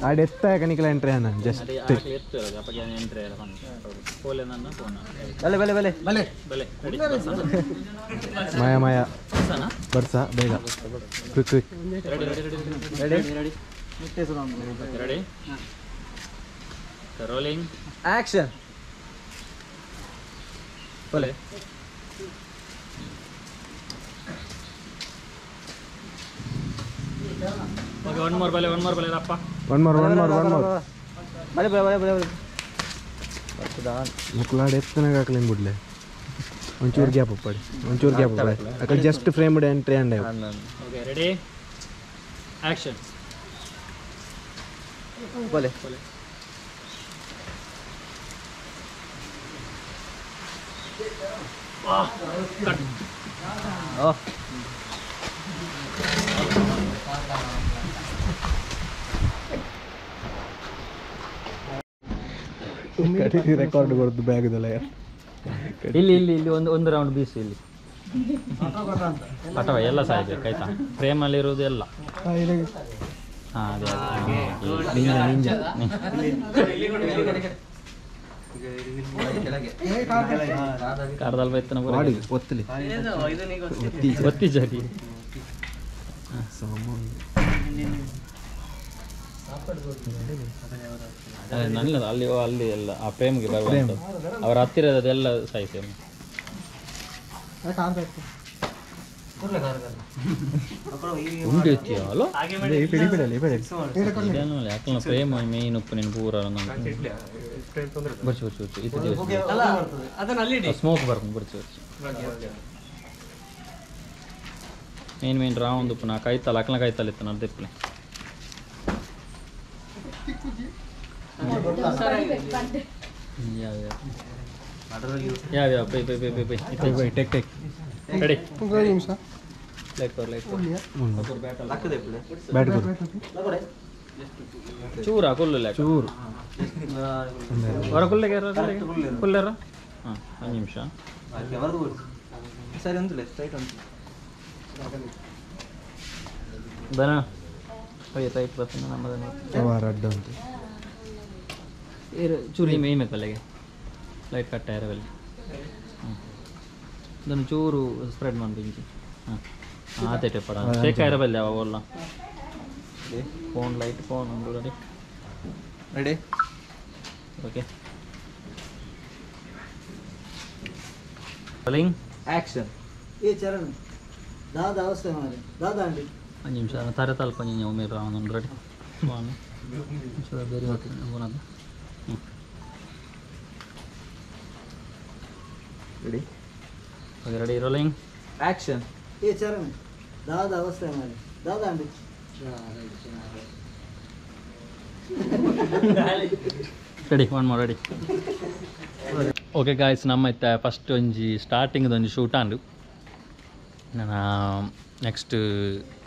Speaker 6: ಆಡ ಎತ್ತಾಕ ನಿಖಲ್ ಎಂಟ್ರಿ ಅನ್ನ ಜಸ್ಟ್
Speaker 3: ಅದೇ ಆಕಲಿ ಎತ್ತು ಅಪ್ಪಗೆ ಎಂಟ್ರಿ ಎಲ್ಲ ಫೋಲೆ ನನ್ನ ಫೋನ್
Speaker 1: ಬಲೆ ಬಲೆ ಬಲೆ
Speaker 5: ಬಲೆ
Speaker 3: ಬಲೆ ರೆಡಿ
Speaker 6: ಮಾಯ ಮಾಯ ಬರ್ಸ ಬೇಗ quick quick.
Speaker 3: Ready ready ready
Speaker 1: ready
Speaker 3: ready ready rolling,
Speaker 1: action. ಬಲೆ
Speaker 3: ಓಕೆ ಒನ್ ಮೋರ್ ಬಲೆ ಒನ್ ಮೋರ್ ಬಲೆ ಅಪ್ಪ
Speaker 6: one more one more one more
Speaker 1: ಬಲೆ ಬಲೆ ಬಲೆ ಬಲೆ ಬಲೆ
Speaker 6: ಮುಕ್ಲಾಡ್ ಎತ್ತನಾಗ ಹಾಕ್ಲೇನು ಬಿಡ್ಲೆ ಒಂಚೂರು ಗ್ಯಾಪ್ ಅಪ್ಪಾಡಿ ಒಂಚೂರು ಗ್ಯಾಪ್ ಅಪ್ಪಾಡಿ ಅక్కడ ಜಸ್ಟ್ ಫ್ರೇಮ್ ಎಂಟ್ರಿ ಅಂಡೆ.
Speaker 3: Okay ready action.
Speaker 1: ಬಲೆ ಓ
Speaker 6: ರೆಕಾರ್ಡ್ ಕೊಡ್ದು ಬ್ಯಾಗದಲ್ಲ.
Speaker 3: ಇಲ್ಲಿ ಇಲ್ಲಿ ಇಲ್ಲಿ ಒಂದು ಒಂದು ರೌಂಡ್ ಬೀಸು ಇಲ್ಲಿ ಅಥವಾ ಎಲ್ಲ ಸಾಯ್ಬೇಕು ಆಯ್ತಾ, ಫ್ರೇಮಲ್ಲಿ ಇರುವುದು ಎಲ್ಲ.
Speaker 6: Ninja ninja
Speaker 3: ಕಾರ್ದಲ್ಪ ಇತ್ತನ
Speaker 6: ವಾಡಿ ಒತ್ತಲಿ
Speaker 3: ಒತ್ತಿ ಜರಿ ನನ್ನ ಅಲ್ಲಿ ಅಲ್ಲಿ ಎಲ್ಲ ಆ ಪ್ರೇಮ್ಗೆ ಬರುವಂಥದ್ದು ಅವರ ಹತ್ತಿರದೆಲ್ಲ ಸೈಜ್ ಉಂಡು ಅಲ್ಲ ಯಾಕಂದ್ರೆ ಪ್ರೇಮ ಮೇನ್ ಉಪ್ಪು ನೀನು ಪೂರ ಬರ್ಚು ಬರ್ಚು ಬರ್ಚು ಇದು ಸ್ಮೋಕ್ ಬರ್ಕೊಂಡು ಬರ್ಚು ಬರ್ಚು main main round ಉಪ್ಪು ನಾ ಕೈತಲ್ಲ ಅಕ್ಕನ ಕೈತಲ್ಲ ಇತ್ತು ನಾನು ದೆಪ್ಪಲೆ ಯಾವ ಯಾವ pi pi pi pi pi
Speaker 6: pi tech tech
Speaker 3: ready
Speaker 2: ನಿಮಿಷ
Speaker 3: ಲೈಟ್ ಬರ್ ಲೈಟ್
Speaker 6: ಬ್ಯಾಟ್
Speaker 3: ಚೂರ ಕೊಲ್ಲುಲ್ಲ
Speaker 6: ಚೂರು
Speaker 3: ಹೊರ ಕುಲ್ಲೆಗೆ ಕುಲ್ಲೆರ ಹಾಂ ಒಂದು ನಿಮಿಷ
Speaker 1: ಸರಿ ಒಂದು ಸ್ಟ್ರೈಟ್ ಉಂಟು
Speaker 3: ದನ ಅಯ್ಯೋ ಟೈಟ್ ಬರ್ತದೆ ನಮ್ಮದನ್ನ
Speaker 6: ಅಡ್ಡ ಉಂಟು
Speaker 3: ಚೂರು ಮೇಯ್ ಪಲ್ಲೆಗೆ ಲೈಟ್ ಕಟ್ ಆಯಿರವಲ್ಲಿ ಹಾಂ ಇದನ್ನು ಚೂರು ಸ್ಪ್ರೆಡ್ ಮಾಡಿ ಇಂಚಿ ಹಾಂ ಆತೇಟೆ ಪಡ ಶೇಕ್ ಆಯಿರಬಲ್ಲಿ ಅವೆಲ್ಲ ಫೋನ್ ಲೈಟ್ ಫೋನ್ ಉಂಟು ready
Speaker 1: ready
Speaker 3: okay rolling
Speaker 1: action
Speaker 5: ಏ ಚರಣ್ ದಾದಾ ಅವಸ್ಥೆ ಮಾರೆ ದಾದಾ ಅಂಡಿ
Speaker 3: ಒಂದು ನಿಮಿಷ ತಾರೆ ತಲ್ಪ ನೀನು ಒಮ್ಮೆ ಅವನೊಂದು ರೆಡಿ ಬೇರೆ ಹೋಗ್ತೀನಿ ಹ್ಞೂ
Speaker 1: ready
Speaker 3: okay ready rolling
Speaker 1: action
Speaker 5: ಏ ಚರಣ್ ದಾದಾ ಅವಸ್ಥೆ ಮಾರೆ ದಾದಾ ಅಂಡಿ
Speaker 3: ready one more ready okay guys ನಮ್ಮ ಇತ್ತ ಫಸ್ಟ್ ಒಂಜಿ ಸ್ಟಾರ್ಟಿಂಗ್ ಒಂಜಿ ಶೂಟ್ ಆಂಡು ನಾನು ನೆಕ್ಸ್ಟ್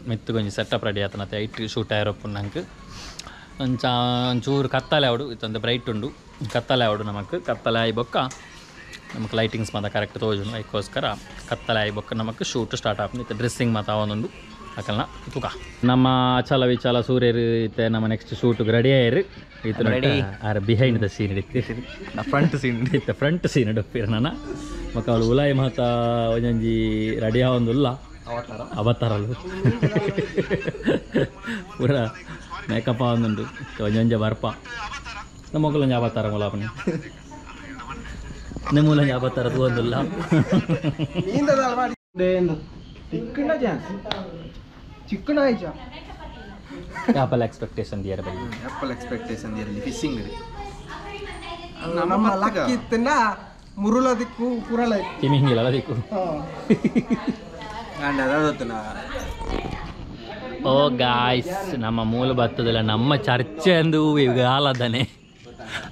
Speaker 3: ಮೆತ್ತಗೆ ಒಂಜಿ ಸೆಟಪ್ ರೆಡಿ ಆತನತ್ತೆ ಐಟ್ ಶೂಟ್ ಆಯಿರಪ್ಪು ನಂಗೆ ಒಂಚ ಒಂಚೂರು ಕತ್ತಲೆ ಅವಡು ಇತ್ತೊಂದು ಬ್ರೈಟ್ ಉಂಡು ಕತ್ತಲೆ ಅವಡು ನಮಕ್ ಕತ್ತಲೆ ಆಯಿ ಬೊಕ್ಕ ನಮಕ್ ಲೈಟಿಂಗ್ಸ್ ಮಾತ ಕರೆಕ್ಟ್ ತೋಜುಂಡು ಅದಕ್ಕೋಸ್ಕರ ಕತ್ತಲೆ ಆಯಿ ಬೊಕ್ಕ ನಮಕ್ ಶೂಟ್ ಸ್ಟಾರ್ಟ್ ಆಪುಂಡು ಇತ್ತೆ ಡ್ರೆಸ್ಸಿಂಗ್ ಮಾತ ಅವನೊಂದು ಅಕಲ್ನ ತುಕ ನಮ್ಮ ಅಚಲ ವಿಚಾಲ ಸೂರ್ಯರು ಇತ್ತೆ ನಮ್ಮ ನೆಕ್ಸ್ಟ್ ಶೂಟ್ಗೆ ರೆಡಿ ಆಯಿರು ಇತ್ತು
Speaker 1: Ready.
Speaker 3: Are behind the scene ಇತ್ತು
Speaker 1: ಫ್ರಂಟ್ ಸೀನ್
Speaker 3: ಇತ್ತೆ ಫ್ರಂಟ್ ಸೀನ್ ಡೊಪ್ಪಿರ ನನ್ನ ಮಕ್ಕ ಅವಳು ಉಲಾಯಿ ಮಾತ ಒಂಜೊಂಜಿ ರೆಡಿ ಆವೊಂದುಲ್ಲ ಅವತಾರಲು ಪೂರ ಮೇಕಪ್ ಆವೊಂದುಂಡು ಒಂಜೊಂಜೆ ಬರ್ಪ ನಮ್ಮ ಮಕ್ಕಳೊಂಜಿ ಅವತಾರ ಮುಲಾಪನೆ ನಿಮ್ಮೂಲೊಂಜಿ ಅವತಾರ ತೂವೊಂದುಲ್ಲ
Speaker 2: ಚಿಕ್ಕನ ಆಯ್ಚಾ
Speaker 3: apple expectation dear by
Speaker 1: apple expectation ಇರಲಿ ಫಿಶಿಂಗ್
Speaker 2: ನಮ್ಮ ಲಕ್ಕಿ ಇತ್ತನ್ನ ಮುರುಳ ದಿಕ್ಕು ಕುರಳ
Speaker 3: ತಿಮಿಂಗಿಲ್ಲ ಅದಕ್ಕೂ ಓ ಗಾಯ್ಸ್ ನಮ್ಮ ಮೂಲ ಬರ್ತದಲ್ಲ ನಮ್ಮ ಚರ್ಚೆ ಅಂದು ಗಾಲದನೆ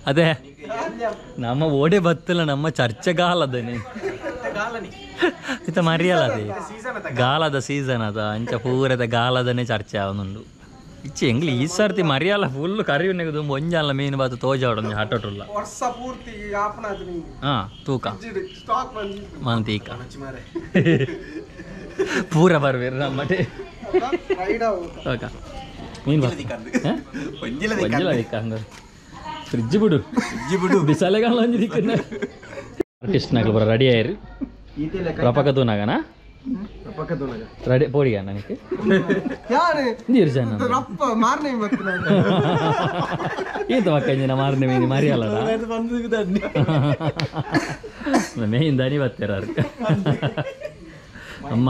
Speaker 3: ಅದೇ ನಮ್ಮ ಓಡೆ ಬತ್ತಲ್ಲ ನಮ್ಮ ಚರ್ಚೆ ಗಾಲದನೆ ಇತ್ತ ಮರಿಯಲ್ಲ ಅದೇ ಗಾಲದ ಸೀಸನ್ ಅದ ಅಂಚ ಪೂರದ ಗಾಲದನೆ ಚರ್ಚೆ ಅವನುಂಡು ಇಚ್ಚೆ ಎಂಗ್ಲಿ ಈ ಸರ್ತಿ ಮರಿಯಲ್ಲ ಫುಲ್ ಕರಿಯು ನೆಗದು ಒಂಜಾಲ ಮೀನು ಬಾತು ತೋಜಾವಡ ಆಟೋಟುಲ್ಲ
Speaker 2: ವರ್ಷ ಪೂರ್ತಿ ಆಪನಾದ ನೀನು
Speaker 3: ಹಾ ತೂಕ
Speaker 2: ಸ್ಟಾಕ್ ಬಂದು
Speaker 3: ಮಂತೀಕ ಪೂರ ಬರ್ಬೇರು ನಮ್ಮಟೆ
Speaker 2: ರೈಡ್ ಆಗುತ್ತೆ
Speaker 3: ಓಕೆ ಮೀನು ಒಂಜಿಲ ದಿಕ್ಕಂದ ಫ್ರಿಡ್ಜ್ ಬಿಡು
Speaker 1: ಬಿಡು
Speaker 3: ಬಿಸಾಲೆಗಾಲ ಒಂಜಿ ದಿಕ್ಕನ್ನ ಆರ್ಟಿಸ್ಟ್ ನಾಗಲು ಬರ ರೆಡಿ ಆಯಿರು ರಪಕ ತೂನಾಗನಾ ರೆಡಿ ಪೋಡಿಗ ನನಗೆ
Speaker 2: ಯಾರು
Speaker 3: ನೀರು ಜನ
Speaker 2: ರಪ್ಪ ಮಾರನೇ ಬರ್ತೀನಿ
Speaker 3: ಈತ ಮಕ್ಕಂಜಿನ ಮಾರನೇ ಮೀನು ಮರಿಯಲ್ಲ ಮೇನ್ ದನಿ ಬತ್ತೀರಾರು ಅಮ್ಮ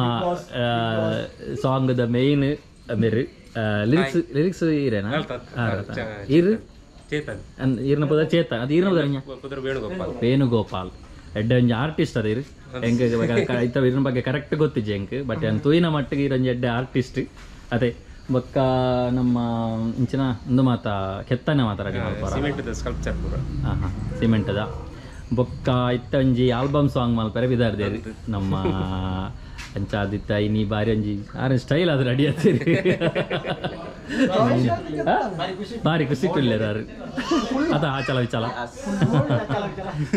Speaker 3: song the main ಮೇರು ಲಿರಿಕ್ಸ್ ಲಿರಿಕ್ಸ್ ಈರೇನಾ ಈರು ಈರ್ನ ಪದ ಚೇತನ್ ಅದು ಈರ್ನ ಪದ ವೇಣುಗೋಪಾಲ್ ಎಡ್ಡೆ ಒಂಜಿ ಆರ್ಟಿಸ್ಟ್ ಅದ ಇರು ಎಂಕ್ ಇತ್ತ ಇರ್ನ ಬಗ್ಗೆ ಕರೆಕ್ಟ್ ಗೊತ್ತಿಜ್ಜೆ ಎಂಕ್ ಬಟ್ ಏನು ತೂಯಿನ ಮಟ್ಟಿಗೆ ಇರೊಂಜಿ ಎಡ್ಡೆ ಆರ್ಟಿಸ್ಟ್ ಅದೇ ಬೊಕ್ಕ ನಮ್ಮ ಇಂಚಿನ ಒಂದು ಮಾತ ಕೆತ್ತನೆ ಮಾತ ರೆಡಿ ಮಲ್ಪರ
Speaker 7: ಸ್ಕಲ್ಪ್ಚರ್ ಪೂರ
Speaker 3: ಹಾಂ ಹಾಂ ಸಿಮೆಂಟದ ಬೊಕ್ಕ ಇತ್ತ ಒಂಜಿ ಆಲ್ಬಮ್ ಸಾಂಗ್ ಮಲ್ಪರೆ ಬಿದಾರ್ದೇರು ನಮ್ಮ ಅಂಚಾದಿತ್ತ ಇನಿ ಬಾರಿ ಒಂಜಿ ಆರೆ ಸ್ಟೈಲ್ ಅದು ರೆಡಿ ಆಗ್ತೀರಿ ಬಾರಿ ಖುಷಿ ಪಿಲ್ಲೇರು ಅದ ಆಚಲ ವಿಚಾಲ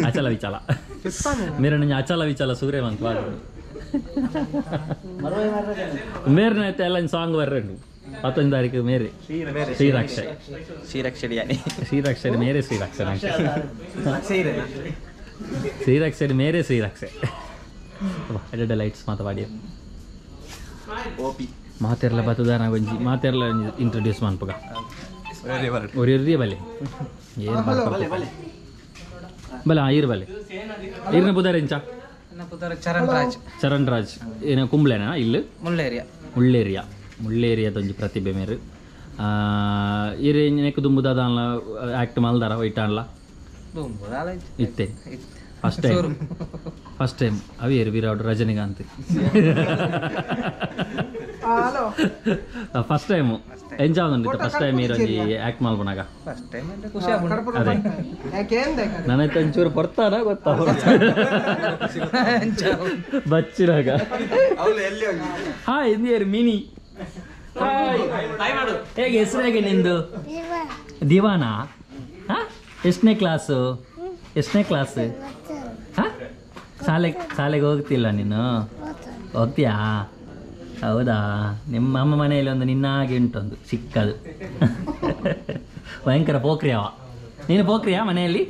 Speaker 3: ಅಚಲ ವಿಚಾಲ ಮೇರೆ ಅಚಲ ವಿಚಾಲ ಸೂರ್ಯವಂತ ಮೇರ್ನ ಎಲ್ಲ ಸಾಂಗ್ ಬರ್ರೆಂಡು 19 ತಾರೀಕು ಮೇರೆ ಶ್ರೀರಕ್ಷೆ
Speaker 7: ಶ್ರೀರಕ್ಷೆ
Speaker 3: ಶ್ರೀರಕ್ಷೆ ಮೇರೆ ಶ್ರೀರಕ್ಷೆ ಶ್ರೀರಕ್ಷೆ ಮೇರೆ ಶ್ರೀರಕ್ಷೆ ಎಡ್ಡೆ ಲೈಟ್ಸ್ ಮಾತಾಡಿ ಮಾತೆರ್ಲ ಬತ್ತದ ಒಂಜಿ ಮಾತೆರ್ಲ ಇಂಟ್ರೊಡ್ಯೂಸ್ ಮನ್ಪುಗ ಒರಿ ಬಲೆ ಏನು ಬಲೆ ಇರು ಬಲೆ ಇರ್ನ ಪುದಾರ್ ಎಂಚ
Speaker 7: ಚರಣ್ ರಾಜ್
Speaker 3: ಚರಣ್ ರಾಜ್ ಏನು ಕುಂಬ್ಳೆನಾ ಇಲ್ಲಿ
Speaker 7: ಮುಳ್ಳೇರಿಯಾ
Speaker 3: ಮುಳ್ಳೇರಿಯಾ ಮುಳ್ಳೇರಿಯಾದೊಂಜಿ ಪ್ರತಿಭೆ ಮೇರು ಇರೆ ನೆಕ್ ದುಂಬುದಾದ ಆಕ್ಟ್ ಮಲ್ದಾರ ವೈಟಾನ್ಲ ಇತ್ತೆ ಫಸ್ಟ್ ಟೈಮ್ ಫಸ್ಟ್ ಟೈಮ್ ಅವಿ Virat Rajinikanth first time enjoy ಉಂಟು ಫಸ್ಟ್ ಟೈಮ್ ಇರೋಜಿ ಆಕ್ಟ್ ಮಲ್ಪನಾಗ
Speaker 7: ಫಸ್ಟ್ ಟೈಮ್ ಖುಷಿ ಆಪುಂಡು
Speaker 3: ಅದೇ ನನಗೆ ಒಂಚೂರು ಬರ್ತಾನ ಗೊತ್ತಾ ಬಚ್ಚಿನಾಗ ಹಾಯ್ ಇಂದಿಯರ್ ಮಿನಿ ಹಾಯ್ ಹೇಗೆ ಹೆಸರು ಹೇಗೆ ನಿಂದು ದಿವಾನಾ ಹಾ ಎಷ್ಟನೇ ಕ್ಲಾಸು ಎಷ್ಟನೇ ಕ್ಲಾಸ್ ಹಾಂ ಶಾಲೆಗೆ ಶಾಲೆಗೆ ಹೋಗ್ತಿಲ್ಲ ನೀನು ಹೋಗ್ತೀಯಾ ಹೌದಾ ನಿಮ್ಮ ಅಮ್ಮ ಮನೆಯಲ್ಲಿ ಒಂದು ನಿನ್ನ ಹಾಗೆ ಉಂಟೊಂದು ಚಿಕ್ಕದು ಭಯಂಕರ ಪೋಖ್ರಿಯವ ನೀನು ಪೋಖ್ರಿಯಾ ಮನೆಯಲ್ಲಿ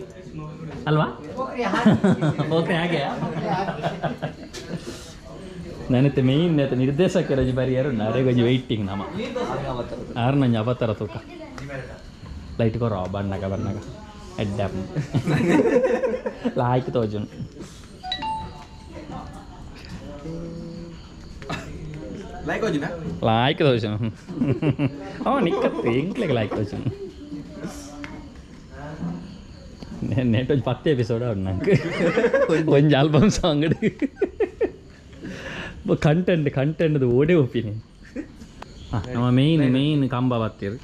Speaker 3: ಅಲ್ವಾ ಪೋಖ್ರಿ ಹಾಗೆ ನಾನಿತ್ತೆ ಮೇಯ್ನ್ ನಿರ್ದೇಶಕರ ಬರಿಯಾರು ನಾರೇ ಒಂಜಿ ವೆಯ್ಟಿಂಗ್ ನಮ್ಮ ಆರು ನಂಜಿ ಅವತಾರ ತೂಕ ಲೈಟ್ ಕೊರ ಬಣ್ಣಗ ಬಣ್ಣಗ ಎಡ್ಡೆ ಲಾಯ್ಕ್ ತೋಜುನು ಲಾಯ್ಕ್ ತೋಜುನು ಅವ ನಿಕ್ಕತ್ತು ಎಂಕ್ಲೆಗ್ ಲಾಯ್ಕ್ ತೋಜುನು ನೆಟ್ ಒಂಜಿ 10 ಎಪಿಸೋಡ್ ಅವ್ರು ನಂಗೆ ಒಂಜಿ ಆಲ್ಬಮ್ ಸಾಂಗ್ ಕಂಟೆಂಟ್ ಕಂಟೆಂಟ್ ಓಡೇ ಒಪ್ಪಿನಿ ನಮ್ಮ ಮೇಯ್ನ್ ಮೇಯ್ನ್ ಕಂಬ ಬತ್ತೀರು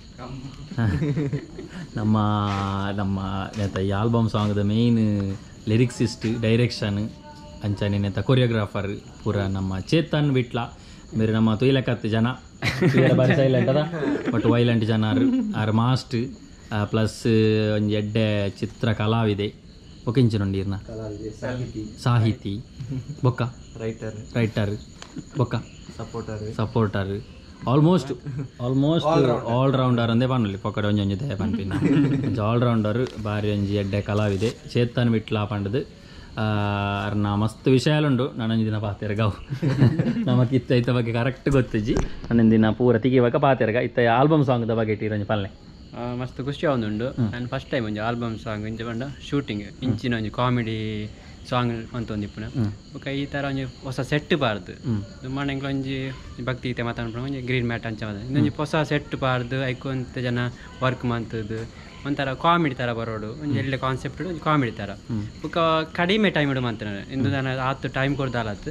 Speaker 3: ನಮ್ಮ ನಮ್ಮ ಈ ಆಲ್ಬಮ್ ಸಾಂಗ್ದ ಮೇಯ್ನ್ ಲಿರಿಕ್ಸಿಸ್ಟ್ ಡೈರೆಕ್ಷನ್ ಅಂಚನೆ ನೆತ್ತ ಕೊರಿಯೋಗ್ರಾಫರ್ ಪೂರ ನಮ್ಮ ಚೇತನ್ ವಿಟ್ಲ ಬೇರೆ ನಮ್ಮ ತುಯ್ಲಕತ್ತು ಜನ ಬಾರಿ ಸೈಲೆಂಟ್ ಅದ ಬಟ್ ವೈಲೆಂಟ್ ಜನ ಆರು ಮಾಸ್ಟ್ ಪ್ಲಸ್ ಒಂಜಿ ಎಡ್ಡೆ ಚಿತ್ರ ಕಲಾವಿದೆ ಬೊಕ್ಕಿಂಚಿನೊಂಡಿರ್ನ ಸಾಹಿತಿ ಬೊಕ್ಕ
Speaker 6: ರೈಟರ್
Speaker 3: ರೈಟರ್ ಬೊಕ್ಕ supporter almost almost all rounder ಅಂದೇ ಪನ್ನುಲಿ ಪೊಕ್ಕಡೆ ಒಂಜಿ ಒಂಜಿ ದಯ ಪನ್ಪಿನ ಒಂಜಿ ಆಲ್ ರೌಂಡರ್ ಬಾರಿ ಒಂಜಿ ಎಡ್ಡೆ ಕಲಾವಿದೆ ಚೇತನ್ ವಿಟ್ಲ ಪಂಡದು ಅರ್ನ ಮಸ್ತ್ ವಿಷಯಾಲುಂಡು ನಾನೊಂಜಿ ದಿನ ಪಾತೆರ್ಗವು ನಮಕ್ ಇತ್ತ ಇತ್ತ ಬಗ್ಗೆ ಕರೆಕ್ಟ್ ಗೊತ್ತಿಜ್ಜಿ ನಾನೊಂದು ದಿನ ಪೂರ ತಿಗಿವಾಗ ಪಾತೆರ್ಗ ಇತ್ತ ಆಲ್ಬಮ್ ಸಾಂಗ್ದ ಬಗ್ಗೆ ಇಟ್ಟಿರ ಒಂಜಿ ಪಲ್ಲೆ
Speaker 8: ಮಸ್ತ್ ಖುಷಿ ಆವೊಂದುಂಡು ನಾನು ಫಸ್ಟ್ ಟೈಮ್ ಒಂಜಿ ಆಲ್ಬಮ್ ಸಾಂಗ್ ಇಂಚ ಪಂಡ ಶೂಟಿಂಗ್ ಇಂಚಿನ ಒಂಜಿ ಕಾಮಿಡಿ ಸಾಂಗ್ ಅಂತೊಂದಿಪ್ಪುನ ಬೊಕ ಈ ಥರ ಒಂಜಿ ಹೊಸ ಸೆಟ್ ಪಾರ್ದು ದುಮ್ಮಾಂಡ ಎಂಕ್ಲ ಒಂಜಿ ಭಕ್ತಿ ಗೀತೆ ಮಾತಾಡ್ಪುನ ಒಂಜಿ ಗ್ರೀನ್ ಮ್ಯಾಟ್ ಅಂಚ ಮಾತ ಇನ್ನೊಂಜಿ ಹೊಸ ಸೆಟ್ ಪಾರ್ದು ಐಕೊಂತ ಜನ ವರ್ಕ್ ಮಂತದ್ದು ಒಂಥರ ಕಾಮಿಡಿ ಥರ ಬರೋಡು ಒಂಜಿ ಎಳ್ಳೆ ಕಾನ್ಸೆಪ್ಟ್ ಒಂಜಿ ಕಾಮಿಡಿ ಥರ ಬೊಕ ಕಡಿಮೆ ಟೈಮ್ ಇಡು ಮಂತನ ಇಂದು ನಾನು ಆತು ಟೈಮ್ ಕೊಡ್ದಾಲತ್ತು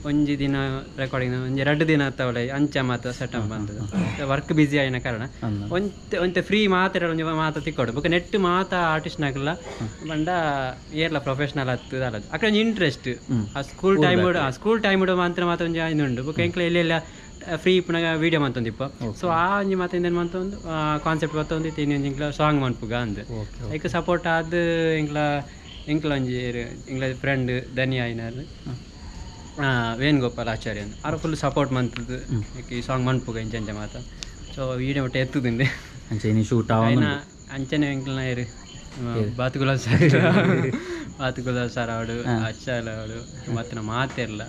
Speaker 8: ಒಂಜಿ ದಿನ ರೆಕಾರ್ಡಿಂಗ್ ಒಂಜಿ 2 ದಿನ ತವಳೆ ಅಂಚ ಮಾತ ಸೆಟ್ ಬಂತದ್ದು ವರ್ಕ್ ಬ್ಯುಸಿ ಆಯಿನ ಕಾರಣ ಒಂತೆ ಒಂತೆ ಫ್ರೀ ಮಾತ್ರ ಒಂಜಿ ಮಾತ ತಿಕ್ಕೋಡು ಬೊಕ ನೆಟ್ ಮಾತ ಆರ್ಟಿಸ್ಟ್ನಾಗಲ್ಲ ಬಂಡ ಏರ್ಲ ಪ್ರೊಫೆಷನಲ್ ಆತು ಅಲ್ಲ ಅక్కడ ಒಂಜಿ ಇಂಟ್ರೆಸ್ಟ್ ಆ ಸ್ಕೂಲ್ ಟೈಮ್ ಸ್ಕೂಲ್ ಟೈಮ್ ಇಡು ಮಾತ್ರ ಮಾತ್ರ ಒಂಜಿ ಉಂಡು ಬೊಕ ಎಂಕ್ಲ ಎಲ್ಲೆಲ್ಲ ಫ್ರೀ ಇಪ್ಪುನಾಗ ವೀಡಿಯೋ ಮಂತೊಂದಿಪ್ಪ ಸೊ ಆ ಒಂಜಿ ಮಾತ ಇಂದೇನು ಮಂತೊಂದು ಕಾನ್ಸೆಪ್ಟ್ ಬತ್ತೊಂದು ಇತ್ತೆ ಒಂಜಿ ಎಂಕ್ಲ ಸಾಂಗ್ ಮನ್ಪುಗ ಅಂದ್ ಐಕ್ ಸಪೋರ್ಟ್ ಆದ್ ಎಂಕ್ಲ ಎಂಕ್ಲ ಒಂಜಿ ಎಂಕ್ಲ ಫ್ರೆಂಡ್ ಧನಿ ಆಯ್ನಾರ್ ವೇಣುಗೋಪಾಲ್ ಆಚಾರ್ಯ ಆರು ಫುಲ್ ಸಪೋರ್ಟ್ ಮಂತದ್ದು ಈ ಸಾಂಗ್ ಮನ್ಪುಗ ಇಂಚ ಅಂಚ ಮಾತ ಸೊ ವೀಡಿಯೋ ಮಟ್ಟ ಎತ್ತುದಿಂದೆ
Speaker 3: ಅಂಚನೆ ಶೂಟ್
Speaker 8: ಅಂಚನೆ ಎಂಕ್ಲನ ಇರು ಬಾತುಗುಲಾಲ್ ಸರ್ ಬಾತುಗುಲಾಲ್ ಸರ್ ಅವಡು ಅಚ್ಚಾಲ ಅವಡು ಮತ್ತೆ ನಮ್ಮ ಮಾತಿರಲ್ಲ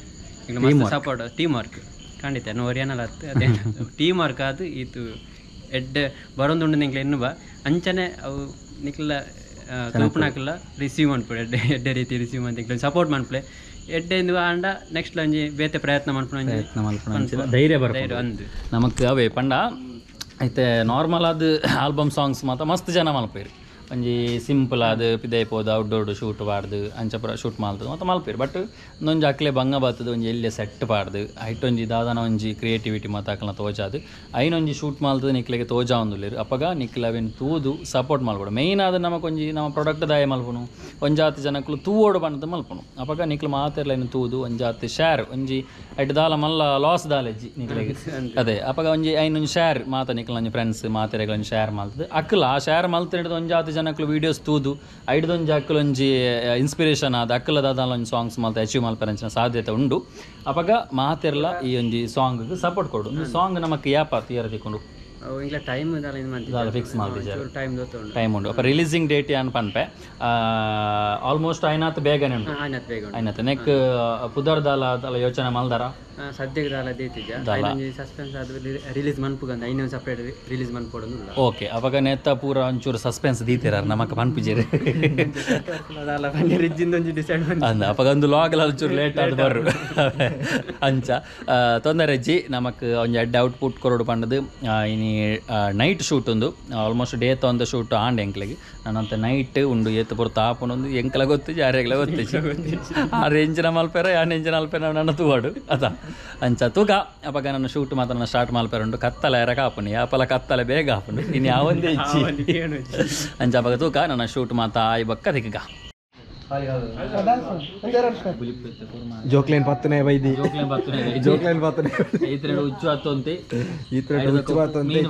Speaker 8: ಸಪೋರ್ಟ್ ಟೀಮ್ ವರ್ಕ್ ಖಂಡಿತ ಒರಿಯನಲ್ಲ ಅದೇ ಟೀಮ್ ವರ್ಕ್ ಅದು ಈತು ಎಡ್ಡೆ ಬರೋದುಂಡು ನಿಂಕ್ಲ ಎನ್ನು ಬಾ ಅಂಚನೆ ಅವು ನಿಕ್ಲ ತೂಪುನಾಕ್ಲ ರಿಸೀವ್ ಮನ್ಪುಡು ಎಡ್ಡೆ ಎಡ್ಡೆ ರೀತಿ ರಿಸೀವ್ ಮಂತ್ ನಿಕ್ಲ ಸಪೋರ್ಟ್ ಮನ್ಪುಲೆ ಎಡ್ಡೆ ಇಂದು ಆಂಡ ನೆಕ್ಸ್ಟ್ ಒಂಜಿ ಬೇತೆ ಪ್ರಯತ್ನ ಮನ್ಪುನ
Speaker 3: ಧೈರ್ಯ ಬರ್ಪುಂಡು ಅಂದ್ ನಮಕ್ ಅವೇ ಪಂಡ ಐತೆ ನಾರ್ಮಲ್ ಆದ್ ಆಲ್ಬಮ್ ಸಾಂಗ್ಸ್ ಮಾತ ಮಸ್ತ್ ಜನ ಮಲ್ಪೇರು ಒಂಜಿ ಸಿಂಪಲ್ ಆದ್ ಪಿದೈ ಪೋದು ಔಟ್ಡೋರ್ ಶೂಟ್ ಪಾಡ್ದು ಅಂಚ ಪೂರ ಶೂಟ್ ಮಲ್ತದು ಮತ್ತು ಮಲ್ಪೇರು ಬಟ್ ಒಂದೊಂಜಿ ಅಕ್ಲೆ ಬಂಗ ಬತ್ತದು ಒಂಜಿ ಎಲ್ಲೆ ಸೆಟ್ ಪಾಡ್ದು ಐಟ್ ಒಂಜಿ ದಾದನ ಒಂಜಿ ಕ್ರಿಯೇಟಿವಿಟಿ ಮಾತ ಅಕ್ಲನ ತೋಜಾದು ಐನೊಂಜಿ ಶೂಟ್ ಮಲ್ತದು ನಿಕ್ಲೆಗೆ ತೋಜಾ ಒಂದುಲ್ಲೆರ್ ಅಪಗ ನಿಕ್ಲೆ ಅವೆನ್ ತೂದು ಸಪೋರ್ಟ್ ಮಲ್ಪೊಡು ಮೇಯ್ನ್ ಆದ್ ನಮಕ್ ಒಂಜಿ ನಮ್ಮ ಪ್ರಾಡಕ್ಟ್ ದಾಯ ಮಲ್ಪುನು ಒಂಜಾತ್ ಜನಕ್ಕುಲು ತೂವೊಡು ಪಂಡ್ದ್ ಮಲ್ಪುನು ಅಪಗ ನಿಕ್ಲು ಮಾತೆರ್ಲ ಐನ್ ತೂದು ಒಂಜಾತ್ ಶೇರ್ ಒಂಜಿ ಐಟ್ ದಾಲ ಮಲ್ಲ ಲಾಸ್ ದಾಲೆಜ್ಜಿ ನಿಕ್ಲೆಗ್ ಅದೇ ಅಪಗ ಒಂಜಿ ಐನೊಂಜಿ ಶೇರ್ ಮಾತ ನಿಕ್ಲ ಒಂಜಿ ಫ್ರೆಂಡ್ಸ್ ಮಾತೆರೆಗ್ಲ ಒಂಜಿ ಶೇರ್ ಮಲ್ತದು ಅಕ್ಲ ಆ ಶೇರ್ ಮಲ್ತಿಡ್ದು ಒಂಜಾತ್ ಜನಕ್ಕಲು ವೀಡಿಯೋಸ್ ತೂದು ಐಡ್ದೊಂಜಿ ಅಕ್ಕಲೊಂಜಿ ಇನ್ಸ್ಪಿರೇಷನ್ ಆದ ಅಕ್ಕಲದಾದ ಒಂಜಿ ಸಾಂಗ್ಸ್ ಮಲ್ತ ಅಚೀವ್ ಮಲ್ಪರಂಚಿನ ಸಾಧ್ಯತೆ ಉಂಡು. ಅಪಗ ಮಾತೆರ್ಲ ಈ ಒಂಜಿ ಸಾಂಗ್ ಸಪೋರ್ಟ್ ಕೊಡು. ಸಾಂಗ್ ನಮಕ್ ಯಾಪ ತಿಯರ ತಿಕ್ಕೊಂಡು
Speaker 8: ಟೈಮ್
Speaker 3: ಫಿಕ್ಸ್ ಮಾಡ್ತಿದ್ದಾರೆ, ಟೈಮ್ ಉಂಡು. ಅಪ್ಪ ರಿಲೀಸಿಂಗ್ ಡೇಟ್ ಯಾನ್ ಪನ್ಪೆ ಆಲ್ಮೋಸ್ಟ್ ಐನಾತ್ ಬೇಗನೆ ಉಂಡು. ಐನಾತ್ ನೆಕ್ ಪುದರ್ದಾಲ ದಾಲ ಯೋಚನೆ ಮಲ್ದಾರ
Speaker 8: ಸದ್ಯಕ್ಕೆ ದಾಲ ದೇತಿಜ ಸಸ್ಪೆನ್ಸ್ ಆದ ರಿಲೀಸ್ ಮನ್ಪುಗಂದ ಐನೊಂದು ಸಪರೇಟ್ ರಿಲೀಸ್ ಮನ್ಪೊಡೊಂದುಲ್ಲ.
Speaker 3: ಓಕೆ ಅವಾಗ ನೆತ್ತ ಪೂರ ಒಂಚೂರು ಸಸ್ಪೆನ್ಸ್ ದೀತಿರ ನಮಕ್ ಪನ್ಪುಜೆರ್
Speaker 8: ದಾಲ ಪನ್ನೆರ್ ಇಜ್ಜಿಂದೊಂಜಿ ಡಿಸೈಡ್
Speaker 3: ಅಂದ. ಅಪಗ ಒಂದು ಲಾಗ್ ಒಂಚೂರು ಲೇಟ್ ಆದ್ ಬರು ಅಂಚ ತೊಂದರೆ ಇಜ್ಜಿ. ನಮಕ್ ಒಂಜಿ ಎಡ್ಡೆ ಔಟ್ಪುಟ್ ಕೊರೊಡು ಪಂಡದು ಇನಿ ನೈಟ್ ಶೂಟ್ ಉಂದು ಆಲ್ಮೋಸ್ಟ್ ಡೇ ತೊಂದ ಶೂಟ್ ಆಂಡ್ ಎಂಕ್ಲೆಗ್ ನಾನಂತ ನೈಟ್ ಉಂಡು ಏತ್ ಪೊರ್ತು ಆಪುನೊಂದು ಎಂಕ್ಲ ಗೊತ್ತಿಜಿ ಆರೆಗ್ಲ ಗೊತ್ತಿಜಿ. ಆರ್ ಎಂಚಿನ ಮಲ್ಪೆರ ಯಾನ್ ಎಂಚಿನ ಮಲ್ಪೆರ ನನ್ನ ತೂವಾಡು ಅದ ಅಂಚ ತೂಕ. ಅಪಗ ನನ್ನ ಶೂಟ್ ಮಾತ್ರ ನಾನು ಸ್ಟಾರ್ಟ್ ಮಲ್ಪೆರ ಉಂಡು. ಕತ್ತಲೆ ಎರಕ ಆಪುಂಡು ಯಾಪಲ ಕತ್ತಲೆ ಬೇಗ ಆಪುಂಡು ಇನ್ನು ಯಾವೊಂದೇ ಇಜ್ಜಿ ಅಂಚ. ಅಪಗ ತೂಕ ನನ್ನ ಶೂಟ್ ಮಾತ ಆಯ್ ಬೊಕ್ಕ ತಿಕ್ಕ
Speaker 6: ಜೋಕ್ಲೈನ್ ಪತ್ತನೆ ಬೈದಿ ಜೋಕ್ಲೈನ್ ಪತ್ತನೆ
Speaker 3: ಈತ್ರೆಡ್ ಉಚ್ಚು ಆತೊಂತಿ
Speaker 6: ಈತ್ರೆಡ್ ಉಚ್ಚು ಆತೊಂತಿ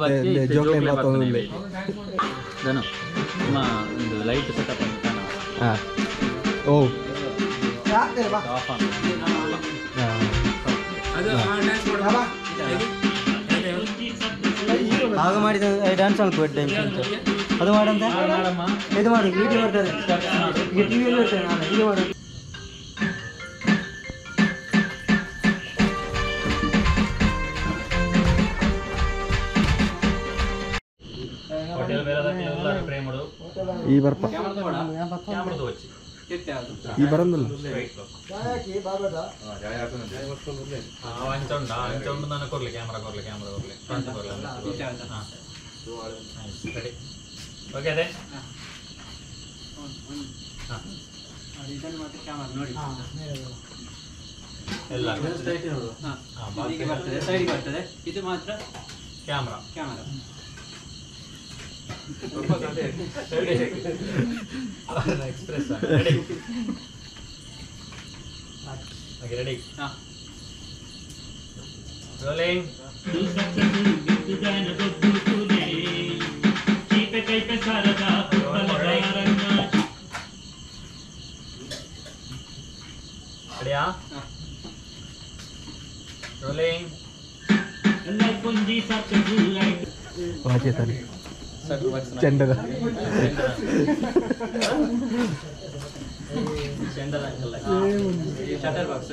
Speaker 6: ಜೋಕ್ಲೈನ್ ಪತ್ತೊಂದುಲ್ಲೆ
Speaker 3: ದನು ನಿಮ್ಮ ಒಂದು ಲೈಟ್ ಸೆಟಪ್ ಅಂತ
Speaker 6: ಹಾ ಓ
Speaker 5: ಆಗ ಮಾಡಿದ ಡ್ಯಾನ್ಸ್ ಅಲ್ಪ ಅದು ಮಾಡಂತ ಇದು ಮಾಡು ವಿಡಿಯೋ ಬರ್ತದೆ ಈಗ ಟಿವಿಯಲ್ಲಿ ಬರ್ತದೆ ನಾನು ಇದು ಮಾಡು.
Speaker 6: ಈ ಬರ್ಪ ಈ ಬರಂದಿಲ್ಲ
Speaker 8: ಇದು ಮಾತ್ರ
Speaker 3: camera
Speaker 8: camera
Speaker 3: express ready okay ready rolling. ರೆಡಿಯಾ? ರೋಲಿಂಗ್.
Speaker 6: ವಾಚೇತಾನೆ ಚೆಂಡದ
Speaker 8: ಶಟರ್ ಬಾಕ್ಸ್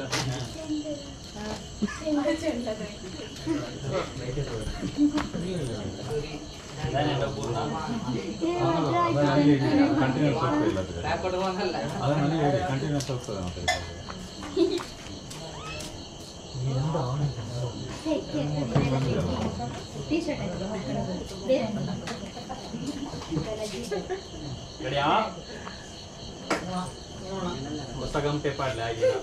Speaker 3: ರೆಡಿಯಾ? ಹೊಸ ಗಂಪೆ ಪಾಡ್ಲೆ ಆಗಿಲ್ಲ.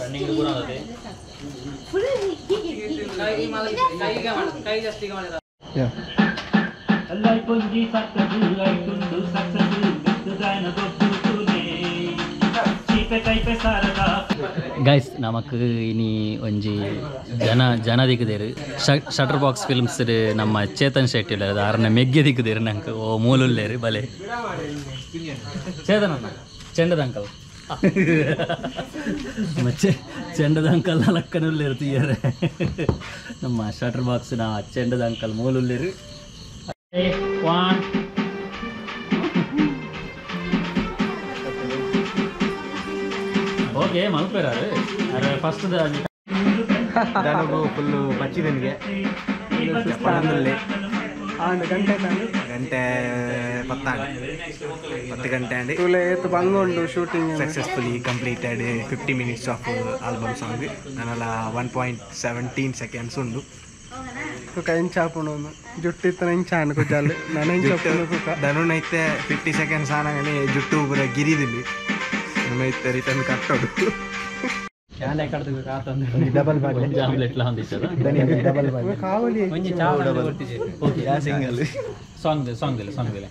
Speaker 3: ರನ್ನಿಂಗ್ ಪೂರ ಅದೇ ಗೈಸ್ ನಮಕ್ ಇನಿ ಒಂಜಿ ಜನ ಜನ ದಿಕ್ಕದೇರು ಶಟರ್ ಬಾಕ್ಸ್ ಫಿಲ್ಮ್ಸ್ ನಮ್ಮ ಚೇತನ್ ಶೆಟ್ಟಿ ಆರನ ಮೆಗ್ಗೆ ದಿಕ್ಕದೇರು ನಂಗೆ ಓ ಮೂಲುಲ್ಲೇರು ಬಲೆ ಚೇತನ್ ಅಣ್ಣ ಚೆಂಡದ ಅಂಕಲ್ ನಮ್ಮ ಚೆಂಡದ ಅಂಕಲ್ ಲಕ್ಕನುಲ್ಲೇರು ತೀಯರೆ ನಮ್ಮ ಶಟರ್ ಬಾಕ್ಸ್ನ ಚೆಂಡದ ಅಂಕಲ್ ಮೂಲುಲ್ಲೇರು. ಓಕೆ ಮಲ್ಪೇರಾರು ಅರೆ ಫಸ್ಟ್
Speaker 6: ನನಗೂ ಫುಲ್ಲು ಬಚ್ಚಿದನಿಗೆ ಪಡಂದಲ್ಲೇ
Speaker 2: ಗಂಟೆ
Speaker 6: ಗಂಟೆ ಪತ್ತಾಂಡ್ 10 ಗಂಟೆ ಅಂಡ್
Speaker 2: ಬಂಗುಂಡು shooting
Speaker 6: successfully completed 50 minutes of album song. ನನ್ನಲ್ಲ 1.17 seconds ಉಂಡು.
Speaker 2: ಸುಖ ಇಂಚಾಪುಂಡು ಜುಟ್ಟು ಇತ್ತನ ಇಂಚಾನು ಕುಜಾಲು ನಾನು ಇಂಚಾಪುಂಡು ಸುಖ
Speaker 6: ಧನುನೈತೆ 50 ಸೆಕೆಂಡ್ಸ್ ಆನಗನೆ ಜುಟ್ಟು ಪೂರ ಗಿರಿದಿಲ್ಲಿ ನನ್ನೈತೆ ರಿಟರ್ನ್ ಕಟ್ಟೋಡು ಡಬಲ್ ಡಬಲ್
Speaker 2: ಕಾವಲಿ
Speaker 6: ಸಿಂಗಲ್
Speaker 3: ಸಾಂಗ್ ಸಾಂಗ್ ದಿಲ್ಲ ಸಾಂಗ್ ದಿಲ್ಲ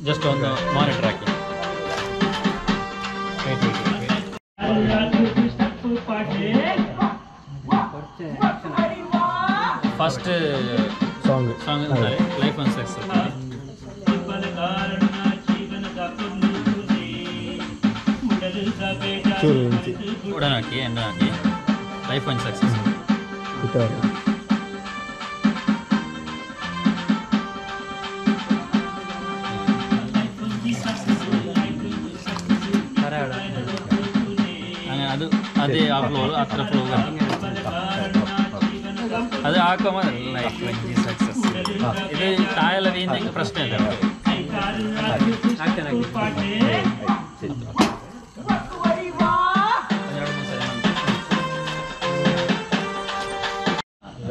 Speaker 3: ಜಸ್ಟ್ ಒಂದು ಮಾನಿಟರ್ ಹಾಕಿ. Wait, wait, wait. ಲೈಫ್ ಒಂದು ಸಕ್ಸಸ್ ಉಡನ್ ಹಾಕಿ ಎಣ್ಣೆ ಹಾಕಿ ಲೈಫ್ ಒಂದು ಸಕ್ಸಸ್. ಅದು ಅದೇ ಆ ಫ್ಲೋ ಹತ್ರ ಫ್ಲೋ ಅದು ಹಾಕೋ ಲೈಫ್ ಸಕ್ಸಸ್. ಇದು ತಾಯಲ್ಲ ಹಿಂಗೆ ಪ್ರಶ್ನೆ ಇಲ್ಲ.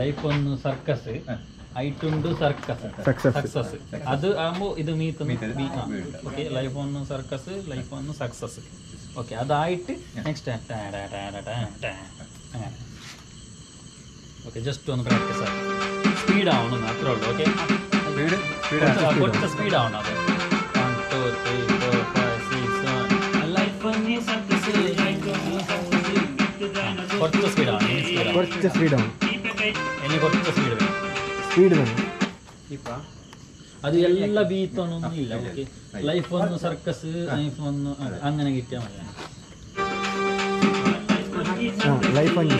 Speaker 3: ಲೈಫ್ ಒಂದು ಸರ್ಕಸ್ ಐಟುಂಡು ಸರ್ಕಸ್ ಸಕ್ಸಸ್ ಅದು ಇದು ಮೀತ್. ಓಕೆ ಲೈಫ್ ಒಂದು ಸರ್ಕಸ್ ಲೈಫ್ ಒಂದು ಸಕ್ಸಸ್. ಓಕೆ ಅದಾയിട്ട് ನೆಕ್ಸ್ಟ್ ಓಕೆ ಜಸ್ಟ್ ಒಂದು ಪ್ರಾಕ್ಟೀಸ್ ಆಗಿ ಸ್ಪೀಡ್ ಆವണം ಅತ್ರ ಉಂಟು. ಓಕೆ ಕೊಟ್ಟ ಸ್ಪೀಡ್ ಆವಣ ಅದು 1 2 3 4 5 6 7 ಲೈಫ್ ಒಂದು ಸರ್ಕಸ್ ಕೊಟ್ಟ ಸ್ಪೀಡ್ ಆವಣ
Speaker 6: ಕೊಟ್ಟ ಸ್ಪೀಡ್ ಆವಣ
Speaker 3: ಎನಿ ಕೊಟ್ಟ ಸ್ಪೀಡ್ ಬೇಕು
Speaker 6: ಸ್ಪೀಡ್ ಬೇಕು
Speaker 3: ಅದು ಎಲ್ಲ ಬೀತನೊಂದು ಇಲ್ಲ. ಓಕೆ ಲೈಫ್ ಒಂದು ಸರ್ಕಸ್ ಲೈಫ್ ಒಂದು അങ്ങനെ കിട്ടിയാൽ മതി.
Speaker 6: ಲೈಫ್ ಒಂದು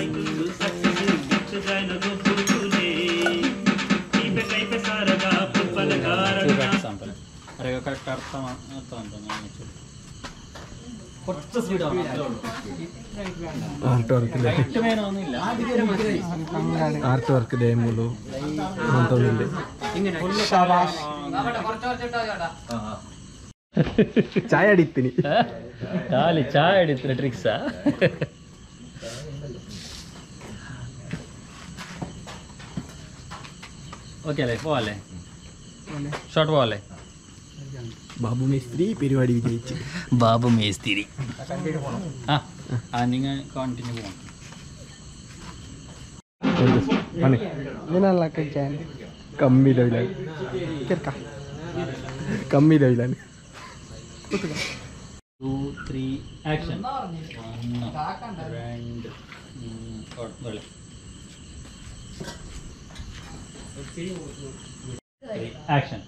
Speaker 3: ಕರೆಕ್ಟ್ ಅರ್ಥ ಅರ್ಥ ಅಂತ കുറച്ച് സ്പീഡ്
Speaker 6: ಆರ್ಟ್ ವರ್ಕ್ ದೇಮುಲು ಚಾಯ್ ಅಡಿತೀನಿ
Speaker 3: ಖಾಲಿ ಚಾಯ್ ಅಡಿತೀನಿ ಟ್ರಿಕ್ಸಾ. ಓಕೆ ಅല്ലേ പോവാല്ലേ ഷോർട്ട് പോവാല്ലേ.
Speaker 6: ബാബു മേസ്ത്രി പരിപാടി വിജയിച്ചു.
Speaker 3: ബാബു മേസ്ത്രി ആ ആ നിങ്ങൾ കണ്ടിന്യൂ പോകണം.
Speaker 6: കമ്മി കമ്മി ലവിലാണ്.
Speaker 3: 2 3 ആക്ഷൻ. 1 2 3 ആക്ഷൻ.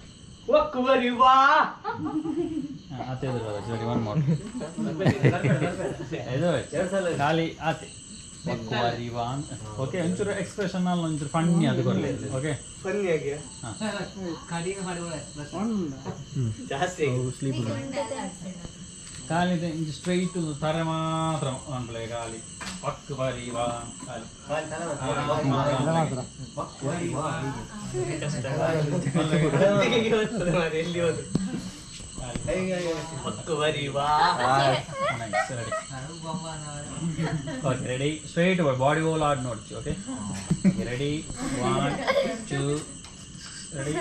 Speaker 3: ಖಾಲಿ ಆತೆ ಓಕೆ ಒಂಚೂರು ಎಕ್ಸ್ಪ್ರೆಷನ್ ಅಲ್ಲಿ ಒಂಚೂರು ಫನ್ನಿ ಅದು ಕೊರಲಿ. ಓಕೆ ಖಾಲಿ ಸ್ಟ್ರೈಟ್ ತರೆ ಮಾತ್ರ ಅನ್ಪ್ಲೆ ಖಾಲಿ ಪಕ್ ಬರಿ ವಾ ಖಾಲಿ okay ready straight body whole add ನೋಡ್ಚು. Okay ready 1 2 ready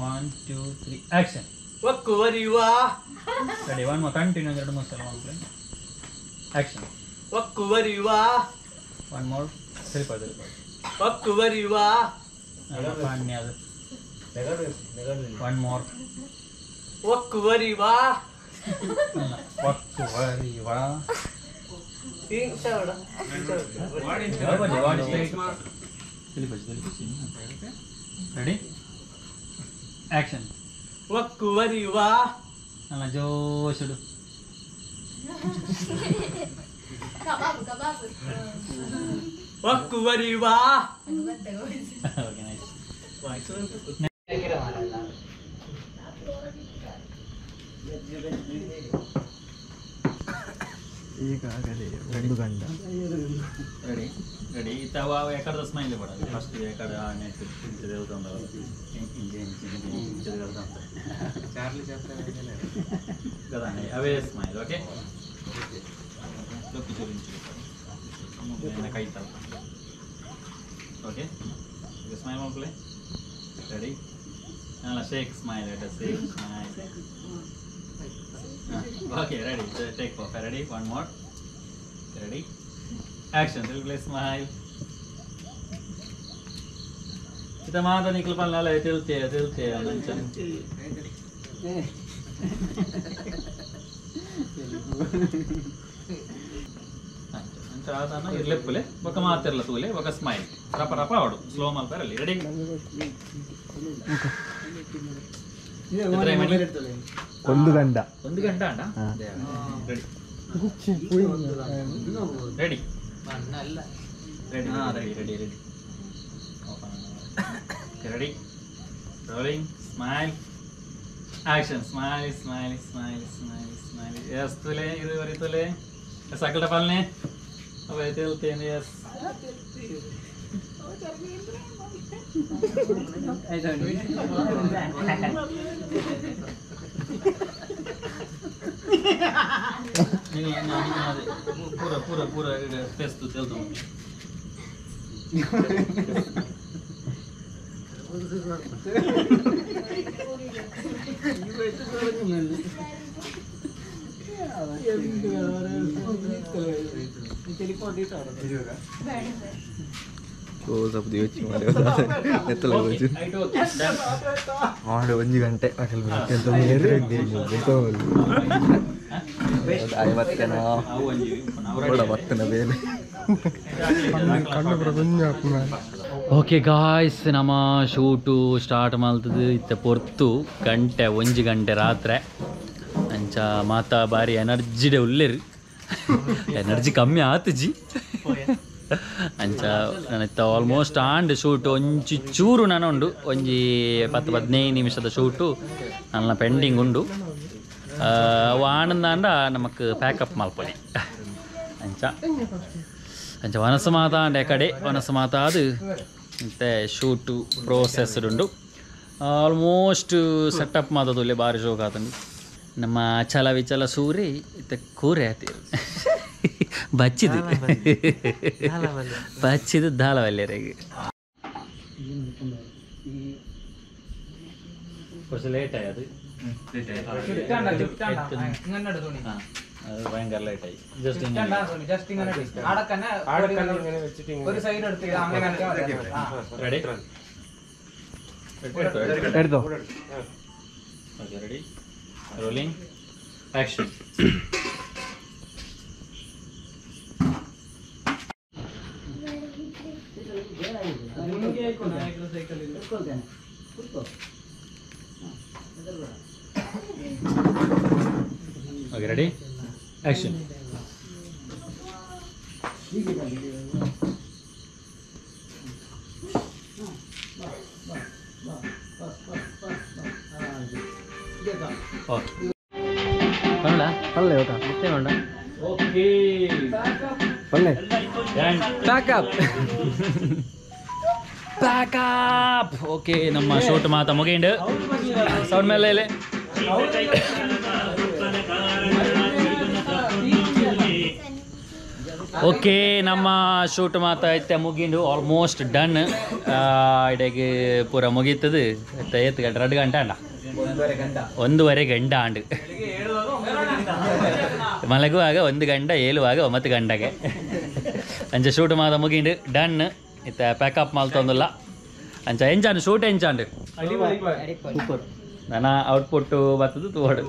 Speaker 3: 1 2 3 action. Ready 1 more continue 2 3 ಸಲ one play action. 1 more ಸರಿಪ ಸರಿಪ funny ಅದು 1 more ready action. ಅಲ್ಲ ಜೋಶುಡು ಓಕೆ ನೈಸ್.
Speaker 6: ಈಗಾಗಲೇ ಒಂದು ಗಂಡ
Speaker 3: ರೆಡಿ ರೆಡಿ ಇತ್ತವ ಎಕಡದ ಸ್ಮೈಲ್ ಬಡ ಫಸ್ಟ್ ಎಕಡ ಅವೇ ಸ್ಮೈಲ್. ಓಕೆ ಕೈ ತಲ. ಓಕೆ ಸ್ಮೈಲ್ ಮಾಡ್ಕೊಳ್ಳಿ. ರೆಡಿ ಅಲ್ಲ shake smile shake smile. Okay ready take off. Ready 1 more ready action. Will smile. ಇತ ಮಾತ ನಿಕ್ಲು ಪಲ್ಲ ತಿಳ್ತೇ ತಿಳ್ತೇ ಅಂಚ ಆತನ ಇರ್ಲೆಪ್ಪುಲೆ ಬೊಕ ಮಾತಿರ್ಲ ತೂಲೆ ಬೊಕ ಸ್ಮೈಲ್. ರಪ ರಪ ಆವಡು ಸ್ಲೋ ಮಲ್ಪರಲ್ಲಿ ರೆಡಿ
Speaker 1: ಒಂದು ಗಂಡ
Speaker 3: ಒಂದು ಗಂಟ ಅಣ್ಣ ready ready ready ready ready ready ready rolling smile action smile smile smile smile smile yes ತುಲೆ ಇರುವರಿ ತುಲೆ ಸಕಲ ಪಾಲನೆ ಅವ ತೇಲ್ತೇನೆ ಎಸ್ ಪೂರ ಪೂರ ಪೂರ ಫೇಸ್ ತೇಲ್ತು
Speaker 1: ಒಂಜಿ ಗಂಟೆ ಬೇಲೆ.
Speaker 3: ಓಕೆ ಗಾಯ್ಸ್, ನಮ್ಮ ಶೂಟು ಸ್ಟಾರ್ಟ್ ಮಾಡ್ತದೆ ಇತ್ತ ಪೊರ್ತು ಗಂಟೆ ಒಂಜಿ ಗಂಟೆ ರಾತ್ರಿ. ಅಂಚ ಮಾತಾ ಬಾರಿ ಎನರ್ಜಿಡೆ ಉಲ್ಲೇರು, ಎನರ್ಜಿ ಕಮ್ಮಿ ಆತಜಿ. ಅಂಚ ನಾನಿತ್ತ ಆಲ್ಮೋಸ್ಟ್ ಆಂಡ್ ಶೂಟು ಒಂಜಿ ಚೂರು ನಾನು ಉಂಡು ಒಂಜಿ 10-15 ನಿಮಿಷದ ಶೂಟು ನನ್ನ ಪೆಂಡಿಂಗ್ ಉಂಡು. ಅವು ಆನಂದಾಂಡ ನಮಕ್ ಪ್ಯಾಕಪ್ ಮಲ್ಪೊಲಿ. ಅಂಚ ಅಂಚ ವನಸು ಮಾತಾ ಅಂಡ ಕಡೆ ವನಸು ಮಾತಾ ಅದು ಮತ್ತು ಶೂಟು ಪ್ರೋಸೆಸ್ಡ್ ಉಂಡು. ಆಲ್ಮೋಸ್ಟ್ ಸೆಟಪ್ ಮಾತದಲ್ಲಿ ಭಾರಿ ಶೋಕ್ ಆತಂಡು. ನಮ್ಮ ಚಲ ವಿಚಲ ಸೂರಿ ಇತ್ತ ಕೂರೆ ಆತೀರು ಬಚ್ಚಿದು ಬಚ್ಚಿದು ದಾಲವಲ್ಯರಿಗೆ ಲೇಟ್ ಆಯ್ ಅದು ഭയങ്കര ലേറ്റ് ആയി. ജസ്റ്റ് റെഡി
Speaker 1: എടുത്തോ.
Speaker 3: Okay, ready, rolling, action. Okay, ready, action. Okay
Speaker 1: ಪಲ್ಲೆ ಓಟ
Speaker 8: ಮತ್ತೆ ಬೇಡ.
Speaker 3: ಓಕೆ
Speaker 1: ಪಲ್ಲೆ
Speaker 7: ಪ್ಯಾಕಪ್
Speaker 3: ಪ್ಯಾಕಪ್. ಓಕೆ, ನಮ್ಮ ಶೂಟ್ ಮಾತ ಮುಗಿಂಡು. ಸೌಂಡ್ ಮೇಲೆ ಇಲ್ಲಿ ಓಕೆ, ನಮ್ಮ ಶೂಟ್ ಮಾತ ಇತ್ತೆ ಮುಗಿಂಡು, ಆಲ್ಮೋಸ್ಟ್ ಡನ್. ಇಡೆಗೆ ಪೂರ ಮುಗೀತದೆ. ಏತ್ ಗಂಟೆ 2 ಗಂಟೆ ಅಣ್ಣ, 1.5 ಗಂಟೆ ಆಂಡು. ಮಲಗುವಾಗ 1 ಗಂಟೆ, ಏಳುವಾಗ 9 ಗಂಟೆಗೆ. ಅಂಚ ಶೂಟ್ ಮಾತ ಮುಗಿಂಡು ಡನ್. ಇತ್ತ ಪ್ಯಾಕಪ್ ಮಲ್ತೊಂದುಲ್ಲ. ಅಂಚ ಎಂಚಾಂಡು ಶೂಟ್ ಎಂಚಾಂಡು ನನ್ನ ಔಟ್ಪುಟ್ ಬರ್ತದೆ ತೋಡು.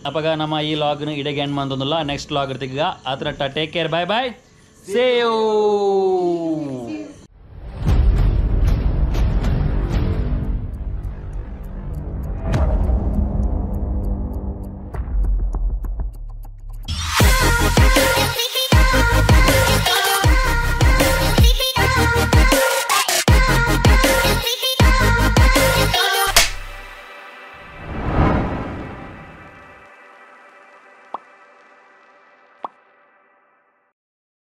Speaker 3: ಅಪ್ಪಗ ನಮ್ಮ ಈ ಲಾಗ್ನು ಇಡೆಗೆ ಎಂಡ್ ಮಂತೊಂದುಲ್ಲ. ನೆಕ್ಸ್ಟ್ ಲಾಗ್ ಇರ್ತೀಗ. ಆತರ take care, bye bye, see you.